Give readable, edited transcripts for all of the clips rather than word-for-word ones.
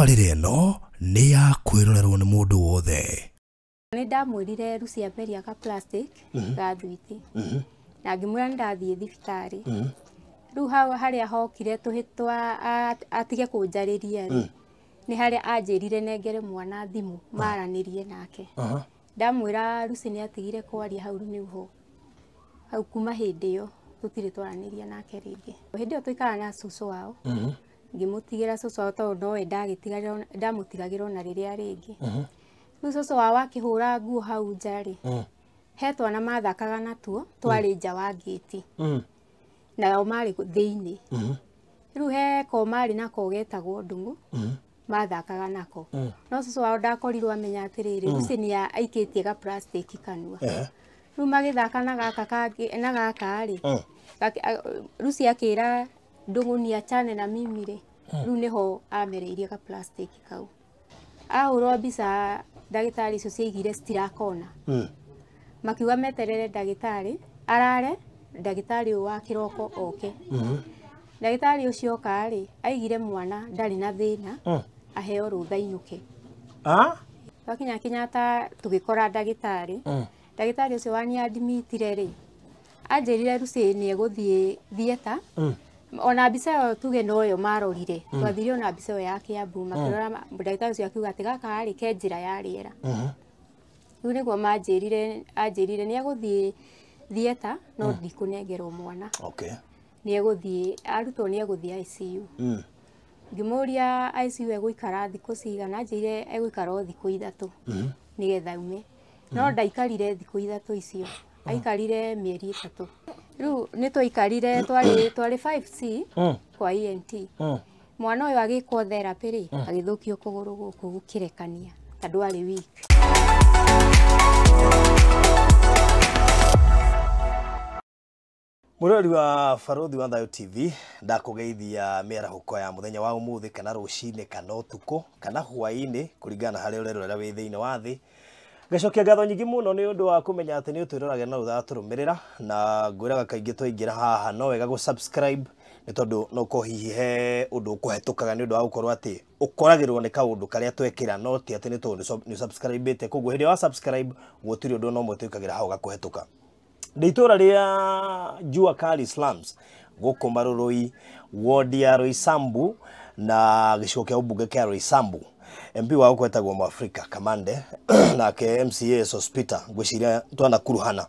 Tabarĩra ĩno nĩ ya kwĩrorerwo nĩ mũndũ wothe. Nĩ ndamwĩrire Lucy amberia ka plastic ga thwiti na ngĩmwĩra nĩ ndathiĩ thibitarĩ. Rĩu hau harĩa hokire tũhĩtwa atige kũnjarĩria rĩ, nĩ harĩa anjĩrire nengere mwana thimũ maranĩrie nake. Ndamwĩra Lucy nĩ atigire kwaria hau rĩu nĩho hau kuma hĩndĩ ĩyo tũtirĩ twaranĩria nake rĩngĩ. Hĩndĩ ĩyo tũikaraga na cũcũ wao, ngĩmũtigĩra cũcũ wao tondũ nowe ndamũtigagĩra ona rĩrĩa rĩngĩ. Rĩu cũcũ wao akĩhũra nguo hau nja rĩ, he twana mathakaga natuo twarĩ nja wa ngĩti nao marĩ thĩinĩ. Rĩu he ko marĩ nako getagwo Ndung'u mathakaga nako, no cũcũ wao ndakorirwo amenya atĩrĩrĩ, Lucy nĩ aikĩtie ga plastic kanua. Rĩu magĩthaka na gaka kangĩ na gaka rĩ, Lucy akĩra Ndung'u nĩ achane na mimi rĩ, rĩu nĩho amereirie ga plastic kau. Ahũrwo mbica ndagĩtarĩ icio ciaigire citirakona, makiuga meterere ndagĩtarĩ arare, ndagĩtarĩ ũyũ wa kĩroko oke. Ndagĩtarĩ ũcio oka rĩ, aigire mwana ndarĩ na thĩna, aheo rũtha ainũke. Twakinya Kenyatta tũgĩkora ndagĩtarĩ. Ndagĩtarĩ ũcio waniadimitire rĩ, anjĩrire Lucy nĩ egũthiĩ theatre. Ona mbica ĩyo tuge noyo marorire, twathire ona mbica ĩyo ya Kiambu makĩrora, ndagĩtarĩ ũcio akiuga atĩ gaka rĩ ke njĩra ya rĩera. Rĩu nĩguo manjĩrire, anjĩrire nĩ egũthiĩ theatre no ndikũnengerwo mwana. Nĩ egũthiĩ arutwo nĩ egũthiĩ ICU. Ngĩmũria ICU egũikara thikũ cigana, anjĩrire egũikara o thikũ 3 nĩgetha aume. No ndaikarire thikũ 3 icio, aikarire mĩeri 3. Rĩu nĩ twaikarire twarĩ 5C kwa ENT. Mwana ũyũ agĩkwo therapy rĩ, agĩthũkio kũgũrũ gũkũ gũkĩrekania tondũ arĩ weak. Mũrori wa Barũthi wa Thayũ TV, ndakũgeithia mĩarahũko ya mũthenya wa ũmũthĩ kana rũcinĩ kana ũtukũ kana hwaĩ-inĩ kũringana na harĩa ũrerorera wĩ thĩinĩ wa thĩ. Ngacokia ngatho nyingĩ mũno nĩ ũndũ wa kũmenya atĩ nĩ ũtwĩroragĩra na ũratũrũmĩrĩra, na ngwĩraga kaingĩ twaingĩra haha no wega gũ subscribe nĩ tondũ no ũkorwo hihi he ũndũ ũkũhetũkaga nĩ ũndũ wa gũkorwo atĩ ũkoragĩrwo nĩ kaũndũ karĩa twekĩra, no ti atĩ nĩ tondũ nĩ subscribe-ĩte. Koguo hĩndĩ ĩrĩa wa subscribe gũtirĩ ũndũ ona ũmwe twĩkagĩra hau gakũhetũka. Ndĩ itũra rĩa Jua Kali slums gũkũ Marurui, ward ya Roysambu na gĩcigo kĩa ũmbunge kĩa Roysambu. MP wa gũkũ etagwo Mwafrika Kamande nake MCA Sospita, ngwĩciria twanakuruhana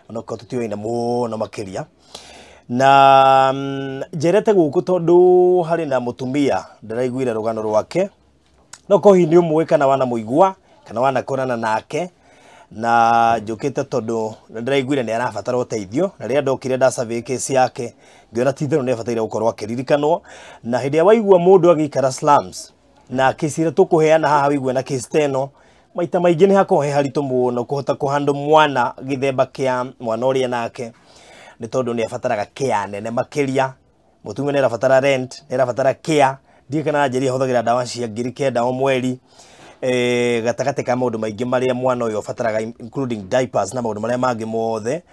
onokorwo tũtiũaine mũno makĩria. Na njerete gũkũ tondũ harĩ na mũtumia ndĩraiguire rũgano rwake, no korwo hihi nĩ ũmũĩ kana wanamũigua kana wanakorana nake, na njũkĩte tondũ nĩndĩraiguire nĩ arabatara ũteithio, na rĩrĩa ndokire nda survey case yake ngĩona ti itherũ nĩ abataire gũkorwo akĩririkanwo. Na hĩndĩ ĩrĩa waigua mũndũ agĩikara slums na case ĩrĩa tũkũheana haha wĩigue na case ta ĩno, maita maingĩ nĩ hakoragwo he haritũ mũno kũhota kũhandle mwana gĩthemba kĩa mwana ũrĩa nake, nĩ tondũ nĩ abataraga care nene makĩria. Mũtumia nĩ arabatara rent, nĩ arabatara care. Ndiũĩ kana anjĩrire ahũthagĩra ndawa cia 9,000 o mweri, gatagatĩ ka maũndũ maingĩ marĩa mwana ũyũ abataraga including diapers na maũndũ marĩa mangĩ mothe.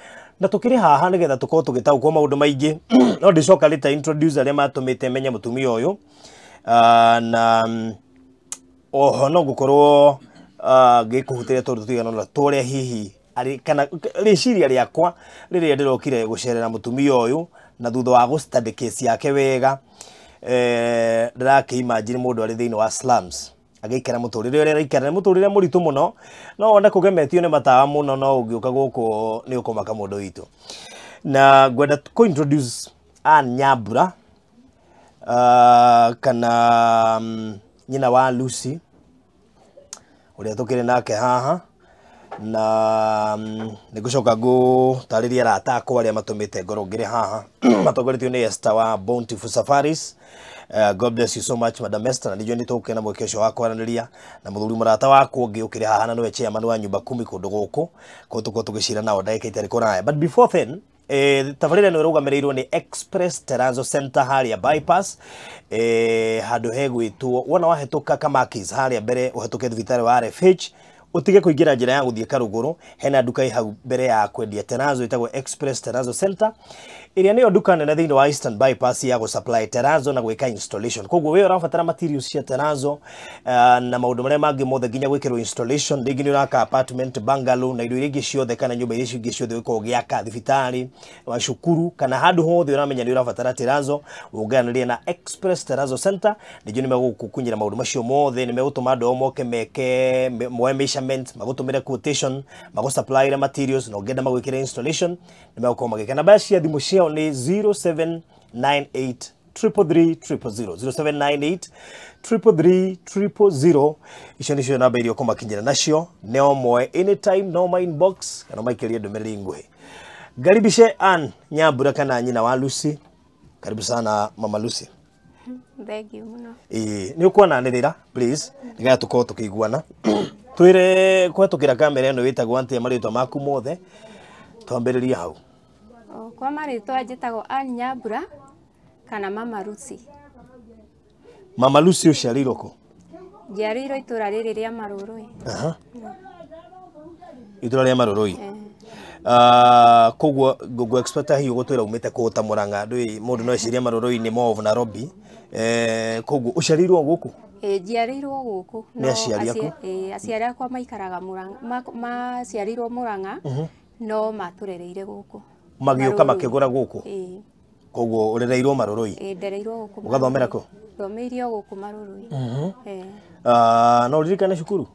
Na tũkĩrĩ haha nĩgetha tũkorwo tũgĩtaũkwo maũndũ maingĩ. No ndĩcoka later introduce arĩa matũmĩte menye mũtumia ũyũ. Na oho no ngũkorwo ngĩkũhutĩria tondũ tũigana ũna tũrĩa hihi arĩ kana rĩciria rĩakwa rĩrĩa ndĩrokire gũcerera mũtumia ũyũ, na thutha wa gũ study case yake wega, ndĩrakĩ imagine mũndũ arĩ thĩinĩ wa slums agĩikara mũtũrĩre ũrĩa araikara, nĩ mũtũrĩre mũritũ mũno. No wone kũgemetio nĩ matawa mũno, no ũngĩũka gũkũ nĩ ũkũmaka mũndũ witũ. Na ngwenda kũ introduce Ann Nyambura, kana nyina wa Lucy ũrĩa tũkĩrĩ nake haha, na nĩ ngũcoka ngũtarĩrie arata akwa arĩa matũmĩte ngorwo ngĩrĩ haha matongoretio nĩ Esther wa Bountiful Safaris. God bless you so much Madam Esther, na nĩnjũĩ nĩ tũgũkena mweke ũcio wa kwaranĩria na mũthuri mũrata wakwa ũngĩ ũkĩrĩ haha na nĩwe chairman wa nyumba kumi kũndũ gũkũ, kũu tũkorwo tũgĩcira nao ndagĩka itarĩ kũraya. But before then, tabarĩra ĩno ĩrũgamĩrĩirwo nĩ Express Terrazzo Center harĩa bypass, handũ hegwĩtwo wona wahetũka Kamakis harĩa mbere ũhetũke thibitarĩ wa RFH, Utige kuingira njira ya guthie Karuguru, hena nduka hau mbere ya kwendia terazo itagwo Express Terazo Center, iria niyo nduka nene thiini wa Eastern Bypass ya supply terazo na gwika installation. Koguo we ũrabatara materials cia terazo na maundu maria mangi mothe nginya gwikirwo installation, ringi ni uraka apartment, bungalow na indo iria ingĩ ciothe kana nyumba iria ingĩ ciothe ũkorwo ũgĩaka, thibitari, cukuru kana handu hothe ũramenya ni ũrabatara terazo, ũnganĩrie na Express Terazo Center. Nĩnjũ nĩ megũgũkunyĩra maũndũ macio mothe, nĩ megũtũma andũ ao moke meke moe measurement, magũtũmĩre quotation, magũ supply materials na ũngĩenda magwĩkĩre installation nĩ megũkorwo magĩka. Namba cia thimũ ciao nĩ 0798 333 000, 0798 333 000. Icio nĩcio namba iria ũkũmakinyĩra nacio, nĩo moe anytime, no ma inbox kana maikĩrie ndũmĩrĩri nguhĩ. Ngaribishe Ann Nyambura kana nyina wa Lucy. Karibu sana Mama Lucy. Thank you muno. Nĩ ũkwananĩrĩra please nĩgetha tũkorwo tũkĩiguana. Twĩre kũhetũkĩra kamera ĩno wĩtagwo atĩa, marĩtwa maku mothe, twambĩrĩrie hau. Kwa marĩtwa njĩtagwo Ann Nyambura kana Mama Lucy. Mama Lucy ũciarĩirwo kũ? Njiarĩirwo itũra rĩrĩ rĩa Marũrũi. Itũra rĩa Marũrũi. Koguo ngũgũ expect hihi ũgũtwĩra umĩte kũ ta Mũrang'a, ndũĩ mũndũ no ecirie Marũrũi nĩ more of Nairobi. Koguo ũciarĩirwo gũkũ? Njiarĩirwo gũkũ. Nĩ aciari aku? Aciari akwa maikaraga Mũrang'a, maciarĩirwo Mũrang'a no matũrereire gũkũ. Magĩũka makĩgũra gũkũ? Koguo ũrereirwo Marũrũi? Ndereirwo gũkũ. Ũgathomera kũ? Thomeire gũkũ Marũrũi. No ũririkane cukuru?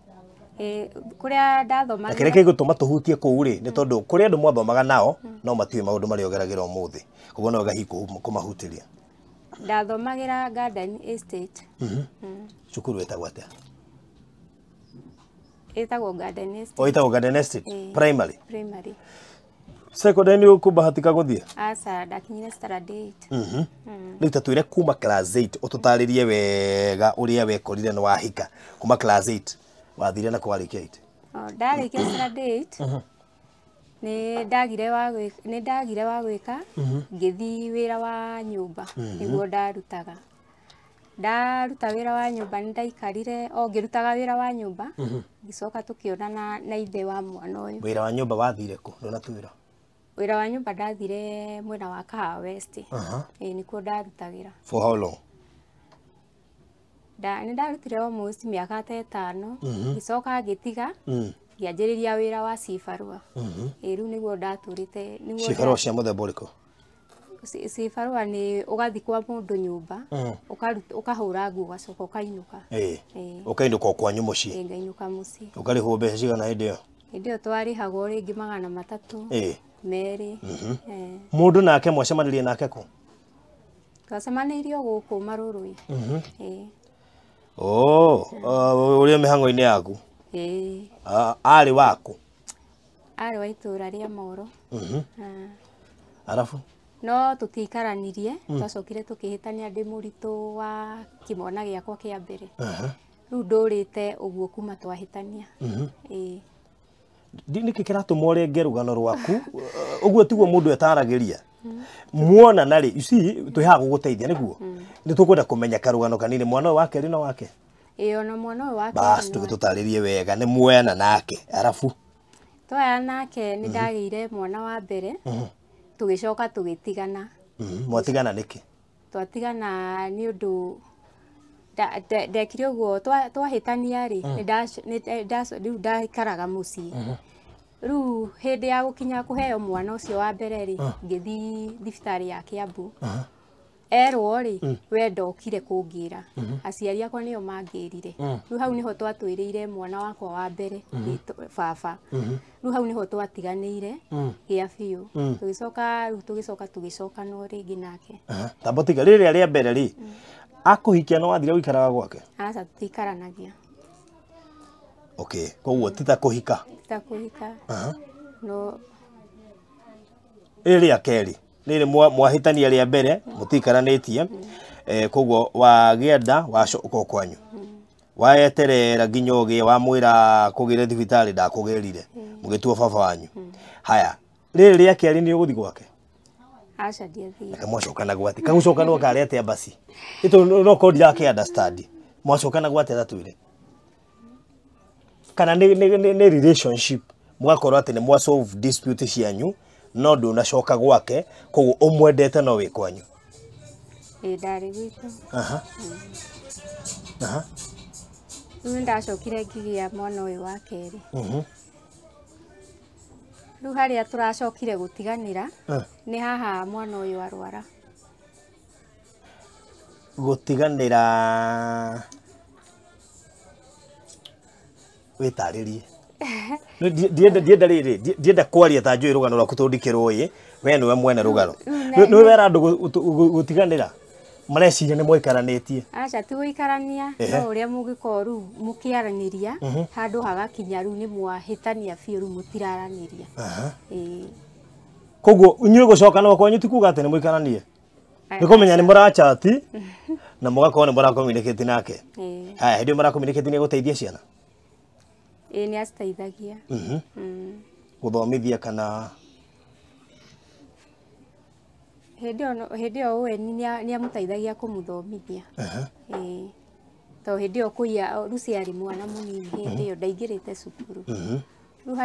Kũrĩa ndathomagĩra. Na kĩrĩa kĩgũtũma tũhutie kũu rĩ, nĩ tondũ kũrĩ andũ mwathomaga nao no matiũĩ maũndũ marĩa ũgeragĩra ũmũthĩ, koguo no wega hihi kũmahutĩria. Ndathomagĩra Garden Estate. Cukuru ĩtagwo atĩa? Ĩtagwo Garden Estate. O ĩtagwo Garden Estate? Primary? Primary. Secondary nĩ ũkũbahatika gũthiĩ? Aca, ndakinyire standard 8. Rĩu ta twĩre kuma class 8, ũtũtarĩrie wega ũrĩa wekorire nĩ wahika. Kuma class 8 wathire na kwarĩkia 8? Ndarĩkia standard 8 nĩ ndagire wa gwĩka, ngĩthiĩ wĩra wa nyũmba nĩguo ndarutaga. Ndaruta wĩra wa nyũmba nĩ ndaikarire o ngĩrutaga wĩra wa nyũmba, ngĩcoka tũkĩonana na ithe wa mwana ũyũ. Wĩra wa nyũmba wathire kũ? Ndũnatwĩra. Wĩra wa nyũmba ndathire mwena wa Kahawa West. Nĩkuo ndarutagĩra. For how long? Nĩ ndarutire almost mĩaka ta ĩtano, ngĩcoka ngĩtiga, ngĩanjĩrĩria wĩra wa cibarũa. Rĩu nĩguo ndatũrĩte. Cibarũa cia mũthemba ũrĩkũ? Cibarũa nĩ ũgathiĩ kwa mũndũ nyũmba, ũkahũra nguo ũgacoka ũkainũka. Ũkainũka o kwanyu mũciĩ? Ngainũka mũciĩ. Ũkarĩhwo mbeca cigana hĩndĩ ĩyo? Hĩndĩ ĩyo twarĩhagwo rĩngĩ 300, 2. Mũndũ nake mwacemanirie nake kũ? Twacemanĩirio gũkũ Marũrũi. Ũrĩa mĩhang'o-inĩ yaku? Arĩ waku? Arĩ wa itũra rĩa Moro. Arabu? No tũtiikaranirie, twacokire tũkĩhĩtania ndĩ mũritũ wa kĩmwana gĩakwa kĩa mbere. Rĩu ndũrĩte ũguo kuma twahĩtania. Nĩkĩ kĩratũma ũrenge rũgano rwaku? Ũguo tiguo mũndũ etaragĩria. Muonana rĩ, you see, twĩ haha gũgũteithia nĩguo? Nĩ tũkwenda kũmenya karũgano kanini, mwana ũyũ wa kerĩ no wake? Ona mwana ũyũ wa kerĩ. Bas, tũgĩtũtarĩrie wega, nĩ muoyana nake, arabu? Twoyana nake nĩ ndagĩire mwana wa mbere, tũgĩcoka tũgĩtigana. Mwatigana nĩkĩ? Twatigana nĩ ũndũ ndekire ũguo, twahĩtania rĩ, rĩu ndaikaraga mũciĩ. Rĩu hĩndĩ ya gũkinya kũheo mwana ũcio wa mbere rĩ, ngĩthiĩ thibitarĩ ya Kiambu. Erwo rĩ, we ndokire kũngĩra, aciari akwa nĩo mangĩrire. Rĩu hau nĩho twatwĩrĩire mwana wakwa wa mbere, baba. Rĩu hau nĩho twatiganĩire gĩa biũ. Tũgĩcoka rĩu tũgĩcoka tũgĩcokanwo rĩngĩ nake. Tamba tiga rĩrĩa rĩa mbere rĩ, akũhikia no wathire gũikaraga gwake? Aca, tũtiikaranagia. Okay, koguo ti ta kũhika? Ti ta kũhika. No rĩrĩ rĩa kerĩ, rĩrĩ mwahĩtania rĩa mbere, mũtiikaranĩtie, koguo wagĩa nda wacoka o kwanyu. Waeterera nginya ũgĩe, wamwĩra kũgĩre thibitarĩ ndakũgĩrire, mũgĩtua baba wanyu. Haya, rĩrĩ rĩa kerĩ nĩ ũgũthiĩ gwake? Aca, ndiathire. Reke mwacokana gwate. Kagũcokanwo karĩ atĩa basi? Ĩtũ no korwo ndirake understand. Mwacokana gwate ta twĩre. Kana nĩ relationship mũgakorwo atĩ nĩ mwa solve dispute cianyu no ndũnacoka gwake koguo ũmwendete no wĩ kwanyu. Ĩĩ ndarĩ gwitũ. Aha. Aha. Rĩu nĩndacokire ngĩgĩa mwana ũyũ wa kerĩ. Rĩu harĩa tũracokire gũtiganĩra nĩ haha mwana ũyũ arwara. Gũtiganĩra wĩtarĩrie. Ndienda rĩrĩ ndienda kwaria ta njũĩ rũgano rwaku tondũ ndikĩrũĩ we nĩwe mwene rũgano. Nĩwe wera andũ gũtiganĩra mareciria nĩ mwaikaranĩtie. Aca ti gũikarania no ũrĩa mũngĩkorwo rĩu mũkĩaranĩria handũ hagakinya rĩu nĩ mwahĩtania biũ rĩu mũtiraranĩria. Ĩĩ. Koguo inyuĩ gũcokana kwanyu ti kuga atĩ nĩ mũikaranie. Nĩ kũmenya nĩ mũrachati na mũgakorwo nĩ mũracommunicate nake. Haya hĩndĩ ĩyo mũracommunicate nĩ gũteithia ciana? Ĩĩ nĩ aciteithagia. Gũthomithia kana hĩndĩ ĩyo we nĩ amũteithagia kũmũthomithia. Ĩĩ. Tondũ hĩndĩ ĩyo kũiya Lucy arĩ mwana mũnini hĩndĩ ĩyo ndaingĩrĩte cukuru. Rĩu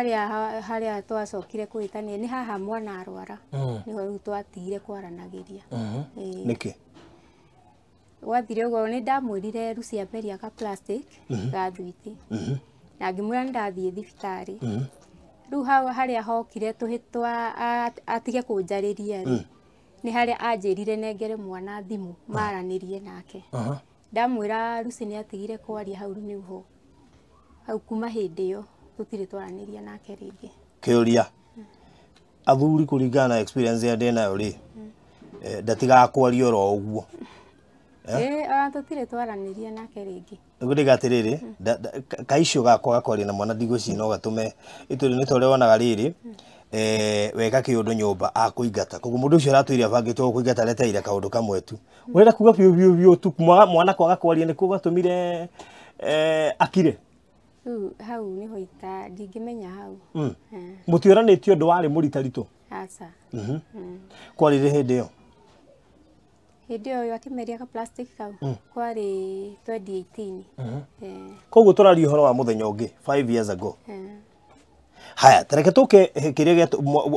harĩa twacokire kũhĩtania nĩ haha mwana arwara. Nĩho rĩu twatigire kwaranagĩria. Nĩkĩ? Gwathire ũguo nĩ ndamwĩrire Lucy ameria ka plastic ga thwiti. Na ngĩmwĩra nĩ ndathiĩ thibitarĩ. Rĩu harĩa hokire tũhĩ twa atige kũnjarĩria rĩ nĩ harĩa anjĩrire nengere mwana thimũ maranĩrie nake. Ndamwĩra Lucy nĩ atigire kwaria hau nĩho. Hau kuma hĩndĩ ĩyo tũtirĩ twaranĩria nake rĩngĩ. Kĩũria athuri kũringana na experience ĩrĩa ndĩnayo rĩ ndatigaga kwaria oro ũguo. Ĩĩ ona tũtirĩ twaranĩria nake rĩngĩ. Nĩguo ndĩga atĩrĩrĩ kaicio gakwa gakwaria na mwana ndigwĩciria no gatũme itũrĩ nĩ ta ũrĩa wonaga rĩrĩ weka kĩũndũ nyũmba akũingata koguo mũndũ ũcio aratwĩire abangĩtwo gũkũingata areteire kaũndũ kamwe tu ũrenda kuga biũ biũ biũ tu mwana kwaga kwaria nĩkuo gatũmire akire. Rĩu hau nĩho ita ndingĩmenya hau. Mũtiũranĩtie ũndũ warĩ mũritaritũ? Aca. Kwarĩrĩ hĩndĩ ĩyo? Hĩndĩ ĩyo akĩmeria ka plastic kau kwarĩ 2018. Koguo tũraria ũhoro wa mũthenya ũngĩ 5 years ago. Haya tareke tũke kĩrĩa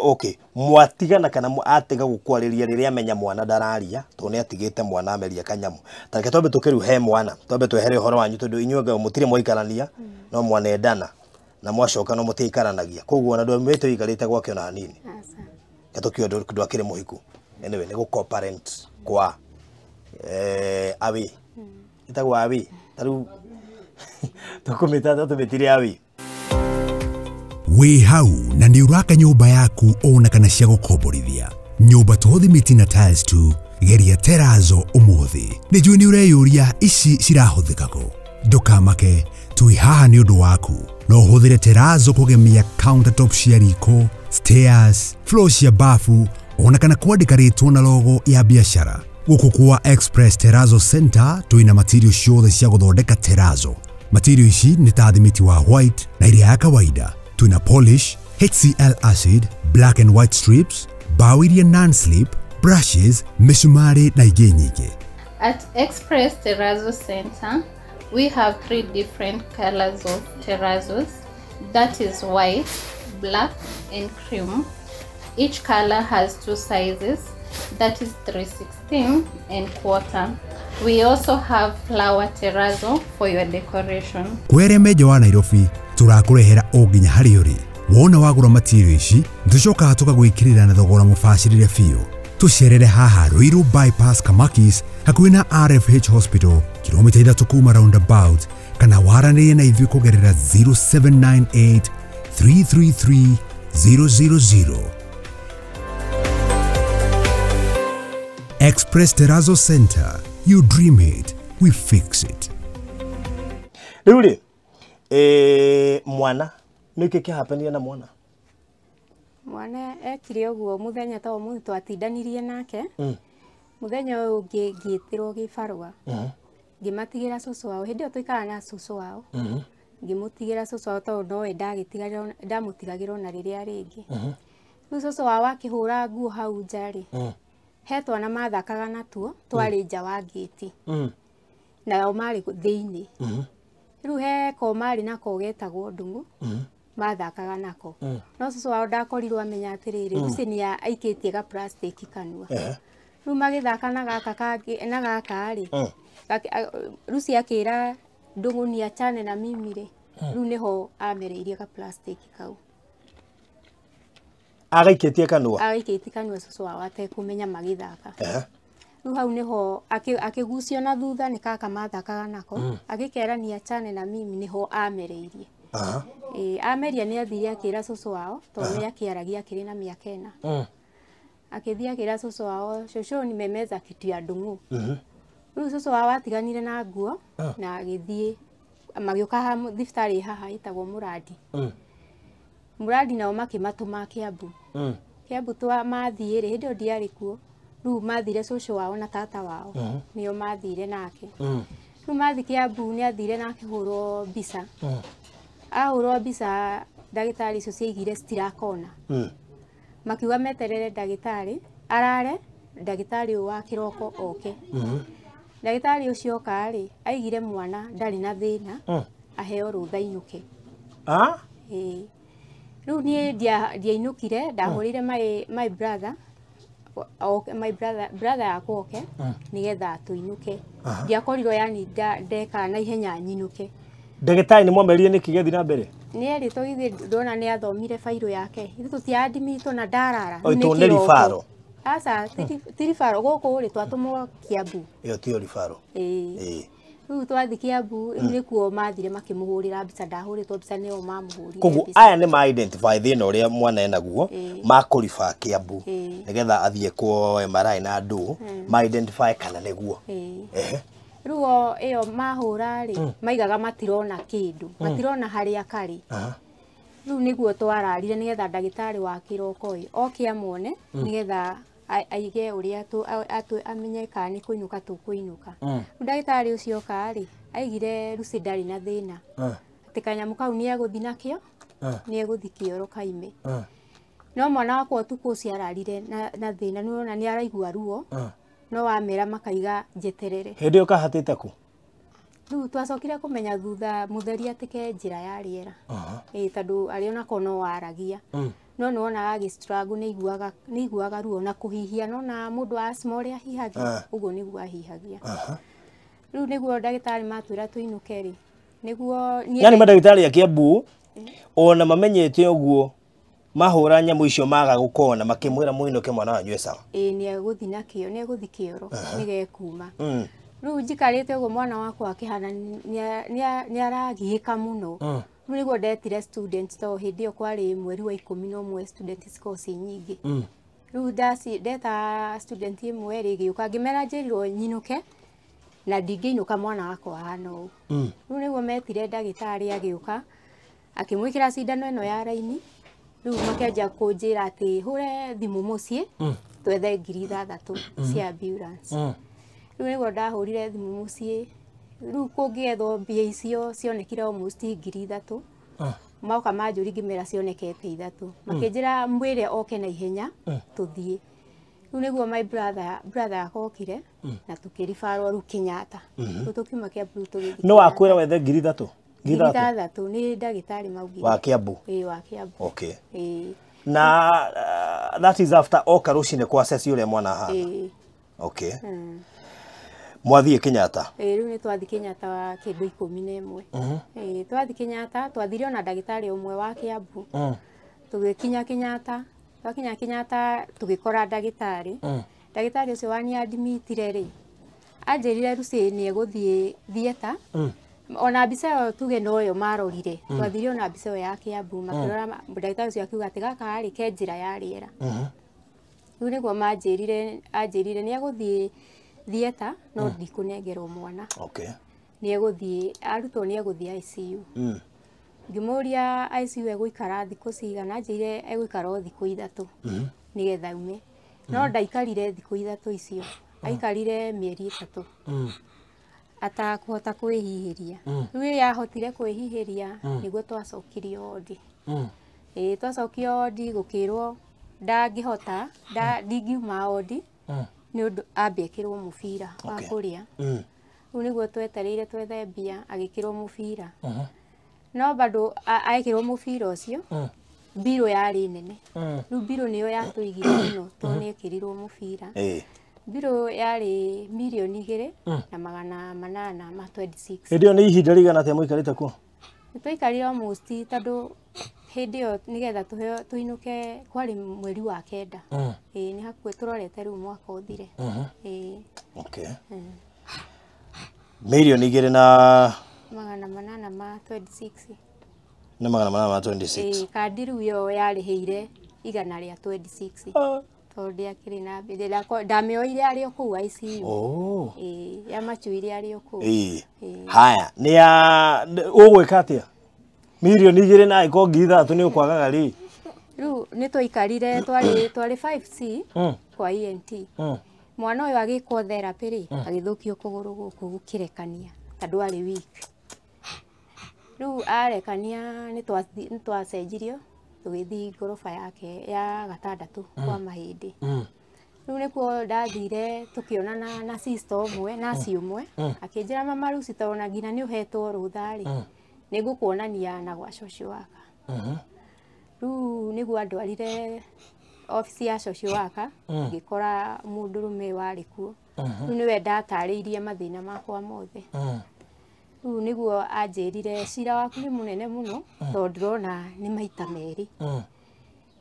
okay mwatigana kana atiga gũkwarĩria rĩrĩa amenya mwana ndararia tondũ nĩ atigĩte mwana ameria kanyamũ. Tareke twambe tũke rĩu he mwana twambe twehere ũhoro wanyu tondũ inyuĩ anga mũtirĩ mwaikarania no mwanendana na mwacoka no mũtiikaranagia koguo ona ndwamĩte ũikarĩte gwake ona hanini. Aca. Tũkĩũĩ ndwakĩrĩ mũhiku. Anyway nĩ gũ co-parent kwa awi ĩtagwo awi tarĩu tũkũmĩta tũmĩtire awi. Wĩ hau na nĩ ũraka nyũmba yaku ona kana cia gũkomborithia nyũmba to thimiti na tiles tu geria terazo ũmũthĩ. Nĩ njũĩ nĩ ũreyũria ici cirahũthĩka kũ. Ndũkamake twĩ haha nĩ ũndũ waku. No ũhũthĩre terazo kũgemia countertop cia riko, stairs, floor cia bafu ona kana kwandĩka rĩtwa na logo ya biacara. Gũkũ kwa Express Terrazzo Center twĩna material ciothe cia gũthondeka terazo. Material ici nĩ ta thimiti wa white na iria ya kawaida. Twĩna polish, HCl acid, black and white strips, bao iria non-slip, brushes, mĩcumarĩ na ingĩ nyingĩ. At Express Terrazzo Center, we have 3 different colors of terrazos. That is white, black and cream. Each color has 2 sizes, that is 3/16 and quarter. We also have flower terrazzo for your decoration. Kwere meja wa Nairobi turakũrehera o nginya harĩa ũrĩ. Wona wagũra material ici nĩtũcokaga tũkagwĩkĩrĩra na thogora mũbacĩrĩre biũ. Tũcerere haha Ruiru Bypass Kamakis hakuhĩ na RFH Hospital kilomita 3 kuma roundabout kana waranĩrie na ithuĩ kũgerera 0798 333 000. Express Terrazzo Center. You dream it, we fix it. Rĩu rĩ mwana nĩkĩ kĩhapenire na mwana? Mwana ekire ũguo mũthenya ta ũmũthĩ twatindanirie nake. Mũthenya ũyũ ũngĩ ngĩtĩrwo gĩbarũa. Ngĩmatigĩra cũcũ wao hĩndĩ ĩyo tũikaraga na cũcũ wao. Ngĩmũtigĩra cũcũ wao tondũ nowe ndamũtigagĩra ona rĩrĩa rĩngĩ. Rĩu cũcũ wao akĩhũra nguo hau nja rĩ he twana mathakaga natuo twarĩ nja wa ngĩti. Nao marĩ thĩinĩ. Rĩu he ko marĩ nako getagwo Ndung'u mathakaga nako. No cũcũ wao ndakorirwo amenya atĩrĩrĩ, Lucy nĩ aikĩtie ga plastic kanua. Rĩu magĩthaka na gaka kangĩ na gaka rĩ, Lucy akĩra Ndung'u nĩ achane na mimi rĩ, rĩu nĩho amereirie ga plastic kau. Agaikĩtie kanua. Agaikĩtie kanua cũcũ wao atekũmenya magĩthaka. Rĩu hau nĩho akĩgucio na thutha nĩ kaka mathakaga nako, agĩkera nĩ achane na mimi nĩho amereirie. Ameria nĩ athire akĩra cũcũ wao tondũ nĩ akĩaragia akĩrĩ na mĩaka 4. Akĩthiĩ akĩra cũcũ wao, cũcũ nimemeza kitu ya Ndung'u. Rĩu cũcũ wao atiganire na nguo na agĩthiĩ magĩũka thibitarĩ haha ĩtagwo Mũrandi. Mũrandi nao makĩmatũma Kiambu. Kiambu mathiĩ rĩ, hĩndĩ ĩyo ndiarĩ kuo. Rĩu mathire cũcũ wao na tata wao nĩo mathire nake. Rĩu mathi Kiambu nĩ athire na akĩhũrwo mbica. Ahũrwo mbica ndagĩtarĩ icio ciaigire citirakona. Makiuga meterere ndagĩtarĩ arare, ndagĩtarĩ ũyũ wa kĩroko oke. Ndagĩtarĩ ũcio oka rĩ, aigire mwana ndarĩ na thĩna, aheo rũtha ainũke. Ĩĩ. Rĩu niĩ ndiainũkire, ndahũrĩire my brother, my brother yakwa oke nĩgetha tũinũke. Ndiakorirwo yani ndeka na ihenya nyinũke. Ndagĩtarĩ nĩ mwamerire nĩkĩ gĩathiĩ na mbere? Nĩ erĩtwo githĩ ndona nĩ athomire bairũ yake. Ithuĩ tũtiadimitwo na ndarara. O itũ nĩ ribaro. Aca, ti ribaro gũkũ rĩ twatũmwo Kiambu. Ĩyo tiyo ribaro. Ĩĩ. Rĩu twathi Kiambu nĩkuo mathire makĩmũhũrĩra mbica, ndahũrĩtwo mbica nĩo mamũhũrire. Koguo aya nĩ ma identify thĩna ũrĩa mwana enaguo, makũriba Kiambu nĩgetha athiĩ kuo MRI na ndũ, ma identify kana nĩguo. Rĩu ĩyo mahũra rĩ, maigaga matirona kĩndũ, matirona harĩa karĩ. Rĩu nĩguo twararire nĩgetha ndagĩtarĩ wa kĩroko ĩ oke amuone nĩgetha aige ũrĩa amenye kana nĩ kũinũka tũkũinũka. Rĩu ndagĩtarĩ ũcio oka rĩ, aigire Lucy ndarĩ na thĩna. Atĩ kanyamũ kau nĩ egũthiĩ nakĩo, nĩ egũthiĩ kĩoro kaime. No mwana wakwa ũtukũ ũcio ararire na thĩna, nĩ ũrona nĩ araigua ruo. No wamera makaiga njeterere. Hĩndĩ ĩyo kahatĩte kũ? Rĩu twacokire kũmenya thutha mũtheri atĩ ke njĩra ya rĩera. Ĩĩ, tondũ arĩ onako no waragia. No nĩ wonaga agĩ struggle, nĩ aiguaga ruo na kũhihia, nona mũndũ wa asthma ũrĩa ahihagia, ũguo nĩguo ahihagia. Rĩu nĩguo ndagĩtarĩ matwĩra tũinũke rĩ, nĩguo Yani mandagĩtarĩ a Kiambu ona mamenyete ũguo mahũra nyamũ icio maga gũkona makĩmwĩra mũinũke mwana wanyu e sawa. Ĩĩ, nĩ egũthiĩ nakĩo, nĩ egũthiĩ kĩoro nĩgekuma. Rĩu njikarĩte ũguo mwana wakwa akĩhana nĩ aragiĩka mũno. Rĩu nĩguo ndetire student tondũ hĩndĩ ĩyo kwarĩ mweri wa 11 student cikoragwo ciĩ nyingĩ. Rĩu ndeta student ĩmwe rĩ ĩgĩũka ngĩmera njĩrirwo nyinũke na ndingĩinũka mwana wakwa ahana ũũ. Rĩu nĩguo metire ndagĩtarĩ agĩũka akĩmwĩkĩra cindano ĩno ya raini. Rĩu makĩanjia kũnjĩra atĩ hũre thimũ mũciĩ twethe 6,000 cia ambulance. Rĩu nĩguo ndahũrire thimũ mũciĩ. Rĩu kũngĩethwo mbia icio cionekire almost 3,000. Moka manjũria ngĩmera cionekete 3. Makĩnjĩra mwĩre oke na ihenya tũthiĩ. Rĩu nĩguo my brother yakwa okire na tũkĩribarwo rĩu Kenyatta. Rĩu tũkiuma Kiambu tũgĩthiĩ. No wakwĩra wethe 3,000? 3,000 nĩ ndagĩtarĩ maugire. Wa Kiambu? Ĩĩ, wa Kiambu. Okay. Ĩĩ. Na that is after oka rũcinĩ kwa assess ũrĩa mwana ahana. Ĩĩ. Okay. Mwathiĩ Kenyatta? Ĩĩ, rĩu nĩ twathiĩ Kenyatta wa kĩndũ 11. Ĩĩ, twathiĩ Kenyatta, twathire ona ndagĩtarĩ ũmwe wa Kiambu. Tũgĩkinya Kenyatta, twakinya Kenyatta tũgĩkora ndagĩtarĩ. Ndagĩtarĩ ũcio waniadimitire rĩ, anjĩrire Lucy nĩ egũthiĩ theatre. Ona mbica ĩyo tuge noyo marorire. Twathire ona mbica ĩyo ya Kiambu, makĩrora ndagĩtarĩ ũcio akiuga atĩ gaka rĩ ke njĩra ya rĩera. Rĩu nĩguo anjĩrire nĩ egũthiĩ theatre no ndikũnengerwo mwana. Okay. Nĩ egũthiĩ arutwo nĩ egũthiĩ ICU. Ngĩmũria ICU egũikara thikũ cigana, anjĩrire egũikara o thikũ 3 nĩgetha aume. No ndaikarire thikũ 3 icio, aikarire mĩeri 3 atakũhota kwĩhihĩria. Rĩu ĩrĩa ahotire kwĩhihĩria nĩguo twacokirio wondi. Ĩĩ, twacokio wondi gũkĩrwo ndangĩhota, ndingiuma wondi nĩ ũndũ ambe ekĩrwo mũbira wa kũrĩa. Rĩu nĩguo twetereire twethe mbia agĩkĩrwo mũbira. No bado aekĩrwo mũbira ũcio mbirũ yarĩ nene. Rĩu mbirũ nĩyo yatũigire mũno tondũ nĩ ekĩrirwo mũbira. Mbirũ yarĩ 2,800,000 26. Hĩndĩ ĩyo nĩ ihinda rĩigana atĩa mũikarĩte kuo? Nĩ tũikarire almost tondũ hĩndĩ ĩyo nĩgetha tũheo tũinũke kwarĩ mweri wa 9. Ĩĩ nĩ hakuhĩ tũrorete rĩu mwaka ũthire. Ĩĩ. Okay. 2,800,000 na 826. Nĩ 826. Ĩĩ kandi rĩu ĩyo yarĩhĩire 126. Tondũ ndĩakĩrĩ na mbia ndamĩoire arĩ o kũu ICU. Ĩĩ yamacuire arĩ o kũu. Ĩĩ. Haya nĩ ya ũgwĩka atĩa? 2,000,000 na ĩko 3,000 nĩ ũkwagaga rĩ? Rĩu nĩ twaikarire twarĩ 5C kwa ENT. Mwana ũyũ agĩkwo therapy rĩ agĩthũkio kũgũrũ gũkũ gũkĩrekania tondũ arĩ weak. Rĩu arekania nĩ twacenjirio tũgĩthiĩ ngoroba yake ya 6 kwa mahĩndĩ. Rĩu nĩkuo ndathire tũkĩonana na sister ũmwe nurse ũmwe akĩnjĩra mama Lucy tondũ ona nginya nĩ ũhetwo rũtha rĩ nĩngũkuonania na gwa social worker. Rĩu nĩguo andwarire obici ya social worker ngĩkora mũndũrũme warĩ kuo. Rĩu nĩwe ndatarĩirie mathĩna makwa mothe. Rĩu nĩguo anjĩrire cira waku nĩ mũnene mũno tondũ ndĩrona nĩ maita 2.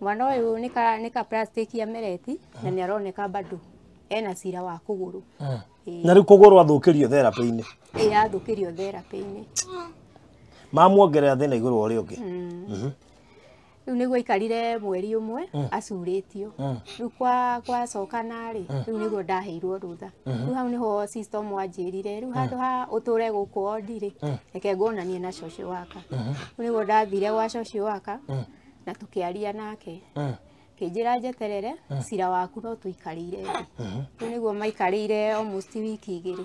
Mwana ũyũ nĩ ka plastic amereti na nĩ aroneka bado ena cira wa kũgũrũ. Na rĩu kũgũrũ athũkĩrio therapy-inĩ. Ĩĩ athũkĩrio therapy-inĩ. Mamuongerera thĩna igũrũ wa ũrĩa ũngĩ. Rĩu nĩguo aikarire mweri ũmwe acurĩtio. Rĩu kwacokana rĩ rĩu nĩguo ndaheirwo rũtha. Rĩu hau nĩho sister ũmwe anjĩrire rĩu handũ ha ũtũre gũkũ wondi rĩ reke nguonanie na social worker. Rĩu nĩguo ndathire gwa social worker na tũkĩaria nake. Kĩnjĩra njeterere cira waku no tũikarĩire thĩ. Rĩu nĩguo maikarĩire almost wiki 2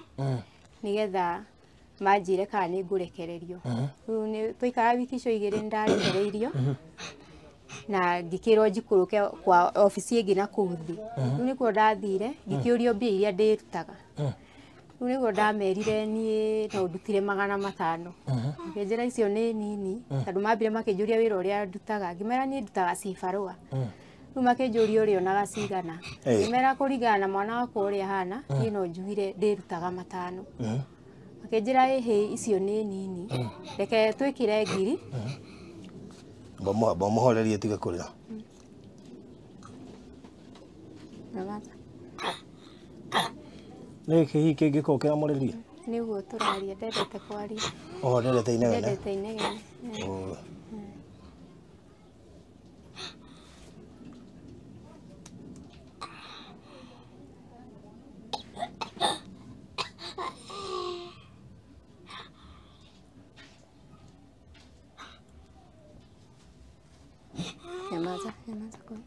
nĩgetha manjĩre kana nĩ ngũrekererio. Rĩu nĩ twaikara wiki icio 2 nĩ ndarekereirio na ngĩkĩrwo njikũrũke kwa obici ĩngĩ na kũu thĩ. Rĩu nĩkuo ndathire ngĩkĩũrio mbia iria ndĩrutaga. Rĩu nĩguo ndamerire niĩ no ndutire 500. Makĩnjĩra icio nĩ nini tondũ mambire makĩnjũria wĩra ũrĩa ndutaga ngĩmera niĩ ndutaga cibarũa. Rĩu makĩnjũria ũrĩonaga cigana. Ngĩmera kũringana na mwana wakwa ũrĩa ahana niĩ no njugire ndĩrutaga 5. Makĩnjĩra ĩhĩ icio nĩ nini reke twĩkĩre 1,000. Mbamũhorerie tiga kũrĩra. Nĩ kĩĩ kĩngĩkorwo kĩramũrĩria? Nĩguo tũraria ndendete kwaria. Oh, ndendete inegene. Ndendete inegene. Nyamaza, nyamaza kwa.